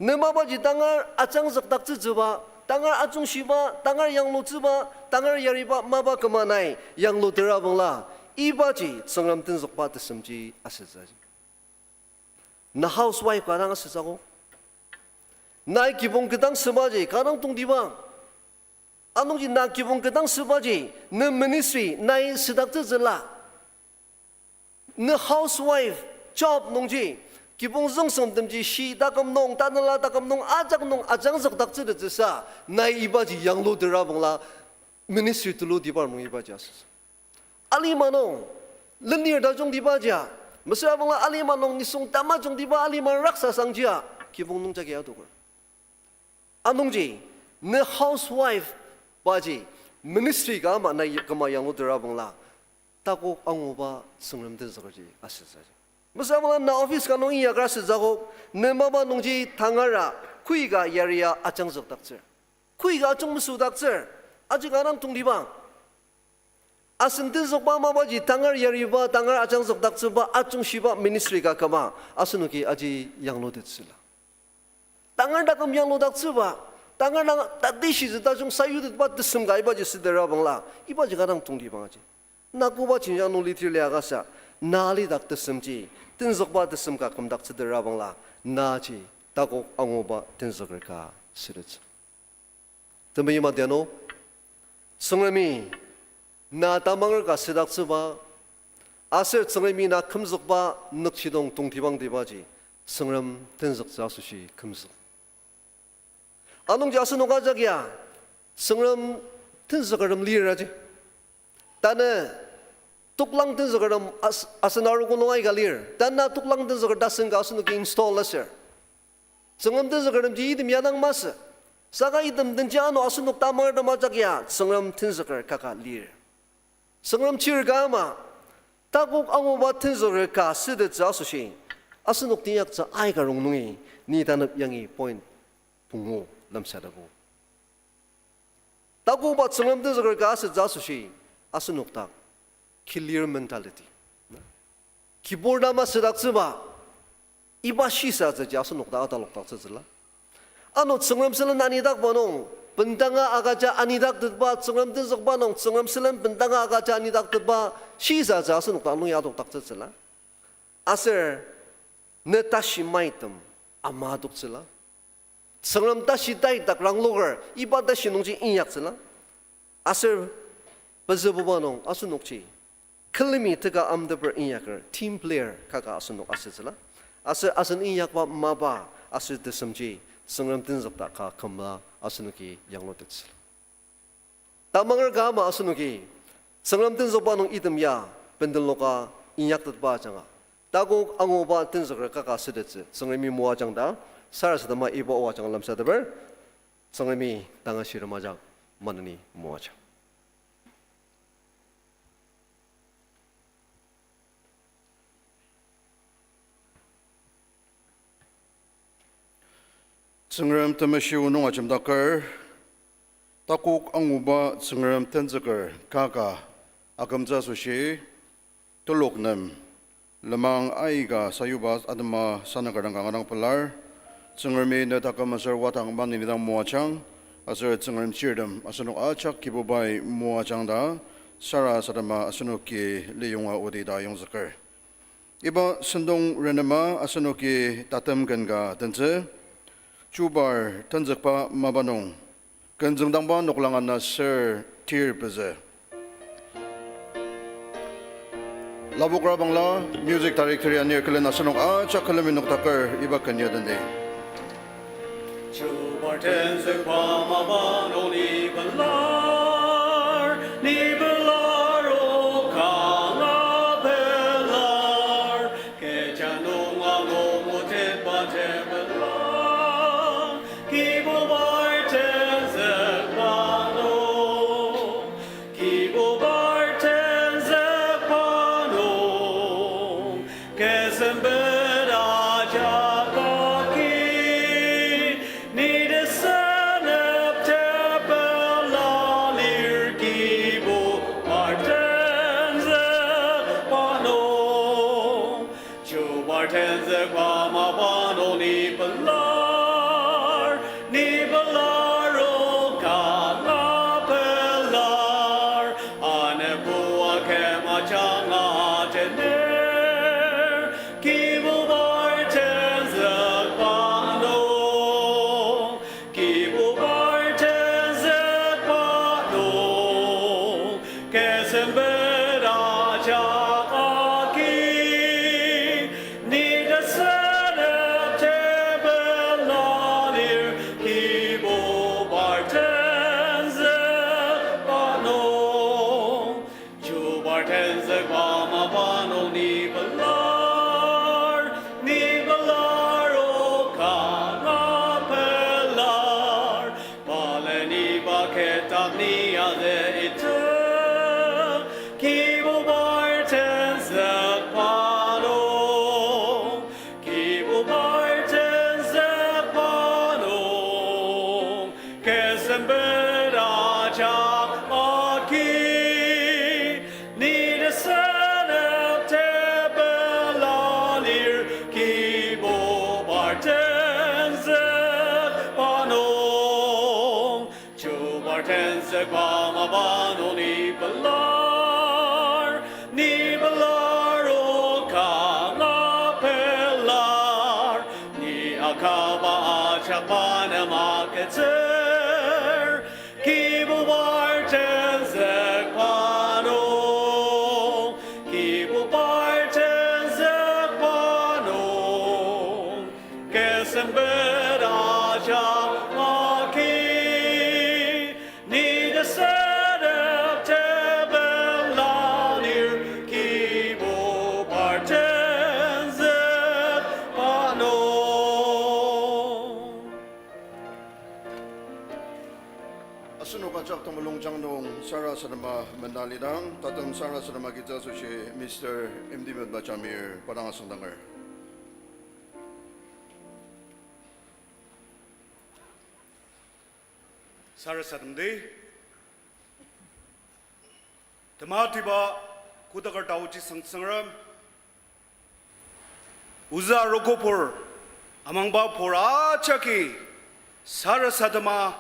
Ne mapaji tangar ajangzükdaktsütsüba, tangar ajungshiba, tangar yanglutsüba, tangar yariba mapa küma nai yanglutera bangla, ibaji Tsüngrem tenzükba tesemji asütsüji. Na housewife ka dang asütsüogo. Nai kibong kidang sübaji, kanga tongtibang. Anungji na kibong kidang sübaji, ne ministry nai südaktsütsüla. Ne housewife job nungji, kibong züngsemtemji shi taküm nung, tanela taküm nung, ajak nung ajangzükdaktsütettsüsa, nai ibaji yanglutera bangla ministry tulu department nung ibaji asütsü. Alima nung, lenir tajungtibaji, mesüra bangla alima nung nisung tamajungtiba alima raksasangjia, kibong nung jagi adoker. Anungji, ne housewife baji, ministry ka ama nai küma yanglutera bangla, takok anguba Tsüngrem tenzükerji asütsüji. Mesüra bangla na office ka nung inyakra asütsüogo, ne mapa nungji tangara, kui ka yaria ajangzükdaktsür. Kui ka ajung mesüdaktsür, aji kanga tongtibang. Asen tenzükba mapaji tangar yariba, tangar ajangzükdaktsüba, ajungshiba ministry ka küma, asenoki aji yanglutettsüla. Tangar taküm yangludaktsüba, tangar dang tatishitsü tajung sayutetba tesem ka ibaji südera bangla, ibaji kanga tongtibang aji. Na koba jenjang nung litir liakasa, na lidak tesemji, tenzükba tesem ka kümdaktsütera bangla, naji takok anguba tenzüker ka südettsü. Temeim adianu, Tsüngremi na tamanger ka südaktsüba, aser Tsüngremi na kümzükba nükjidong tongtibangtibaji, Tsüngrem tenzüktsü asoshi kümzük. Anungji asenok ajak ya, Tsüngrem tenzükertem lir aji. Tanü toklang tenzükertem as-, asen arogo nung aika lir. Tanü toklang tenzüker tasen ka asenoki install asür. Tsüngrem tenzükertemji item yadang masü. Saka item denji ano asenok tamangertem ajak ya, Tsüngrem tenzüker kaka lir. Tsüngrem chir ka ama, takok anguba tenzüker ka sütettsü asoshi, asenok teinyaktsü aika rongnungi, ni tanep yangi point pungu lemsateptsü. Takoba Tsüngrem tenzüker ka asütsü asoshi, asenok dak kilir mentality. Kibur dama südaktsüba, iba shisatsüji asenok dak atalokdaktsütsüla. Ano Tsüngrem sülen anidakba nung, bendanga agüja anidaktetba, Tsüngrem tenzükba nung, Tsüngrem sülen bendanga agüja anidaktetba, shisatsü asenok dang nung ya adokdaktsütsüla. Aser, ne tashi maitem ama adoktsüla. Tsüngrem tashi tai dak rangloker, iba tashi nungji inyaktsüla. Aser, pezübuba nung asenokji külemi teka amteper inyaker, team player kaka asenok asütsüla. Aser asen inyakba mapa aser tesemji Tsüngrem tenzükta ka kümla asenoki yanglutettsüla. Tamanger ka ama asenoki Tsüngrem tenzükba nung item ya bendenoka inyaktetba ajanga, takok anguba tenzüker kaka sütettsü Tsüngremi moajang ta, sarasadema iba o ajanga lemsateper, Tsüngremi tanga shirem ajak maneni moajang. Tsüngrem temeshi o nung ajemdaker, takok anguba Tsüngrem tenzüker kaka akümtsü asoshi, telok nem lenmang aika sayuba atema sanaker dang kanga dang pelar. Tsüngremi ne taküm aser wadang maneni dang moajang, aser Tsüngrem chirtem asenok ajak Kibubai moajang ta, sarasadema asenoki liyonga odi ta yongzüker. Iba sentong renema asenoki tatem ken ka tentsü, chubar tenzükba mapa nung, ken züngdangba noklang ana ser tir pezü. Labokra bangla music director ya anir külen asenok ajak külemi noktaker iba ken ya tenti. Chubar tenzükba mapa nung ni pelar, ni pelar o kanga pelar, kecha nung angu otetba tepelar, Kibubai tenzükba nung. Kibubai tenzükba nung, kesempet ajak agi, ni tesünep tepela lir Kibubai tenzükba nung. Chubar tenzükba mapa nung ni pelar, ni pelar o kanga pelar, anepua küm ajanga atener, Kibubai tenzükba nung. Kibubai tenzükba nung, kesempet ajak agi, ni tesünep tepela lir Kibubai tenzükba nung. Chubar tenzükba mapa nung ni pelar, ni pelar o kanga pelar, palen iba ketak ni azüter, Kibubai tenzükba nung. Kibubai tenzükba nung, kesempet ajak agi, ni tesünep tepela lir Kibubai tenzükba nung. Chubar tenzükba mapa nung ni pelar, ni pelar o kanga pelar, ni akaba ajak pa nem agütsür, Kibubai tenzükba nung. Kibubai tenzükba nung, kesempet ajak agi, ni tesünep tepela lir Kibubai tenzükba nung. Asenok ajak temulungjang nung sarasadema mena lidang, tatem sarasadema agitsü asoshi Mister M D Metba Jamir pa dang asüngdanger. Sarasademdi. Tematiba kotaker taoji sangtsüngrem. Ozü arogopur, amangba pur ajaki, Sarasadema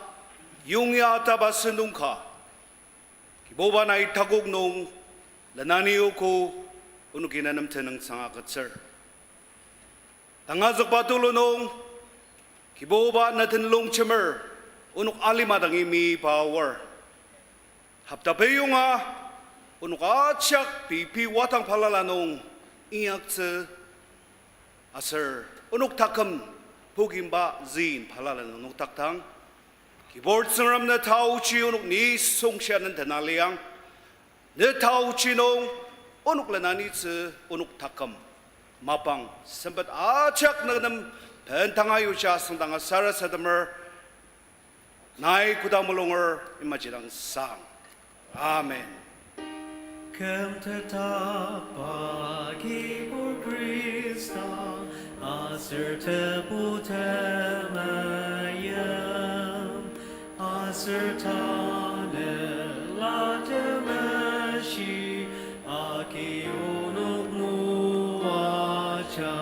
yongya taba sentong ka, Kibuba nai takok nung lenani ogo, onoki ne nem tenüngsang agütsür. Tangazükba tulu nung, Kibuba ne tenüng longjemer, onok alima dangi meyipa aor. Hopta pei yonga, onok ajak pei pei wadang balala nung inyaktsü aser onok taküm pokimba zin balala nung noktaktang, Kibur Tsüngrem, ne taoji onok nisung shia nendena liang. Ne taoji nung onok lenanitsü onok taküm mapang sempet ajak ne nem bendanga yuja asüngdanga sarasademer, nai koda mulunger imaji dang sang. Amen. Kümtetba Kibur Khrista, aser Tebu temeim, aser Tanela Temeshi agi onok moaja.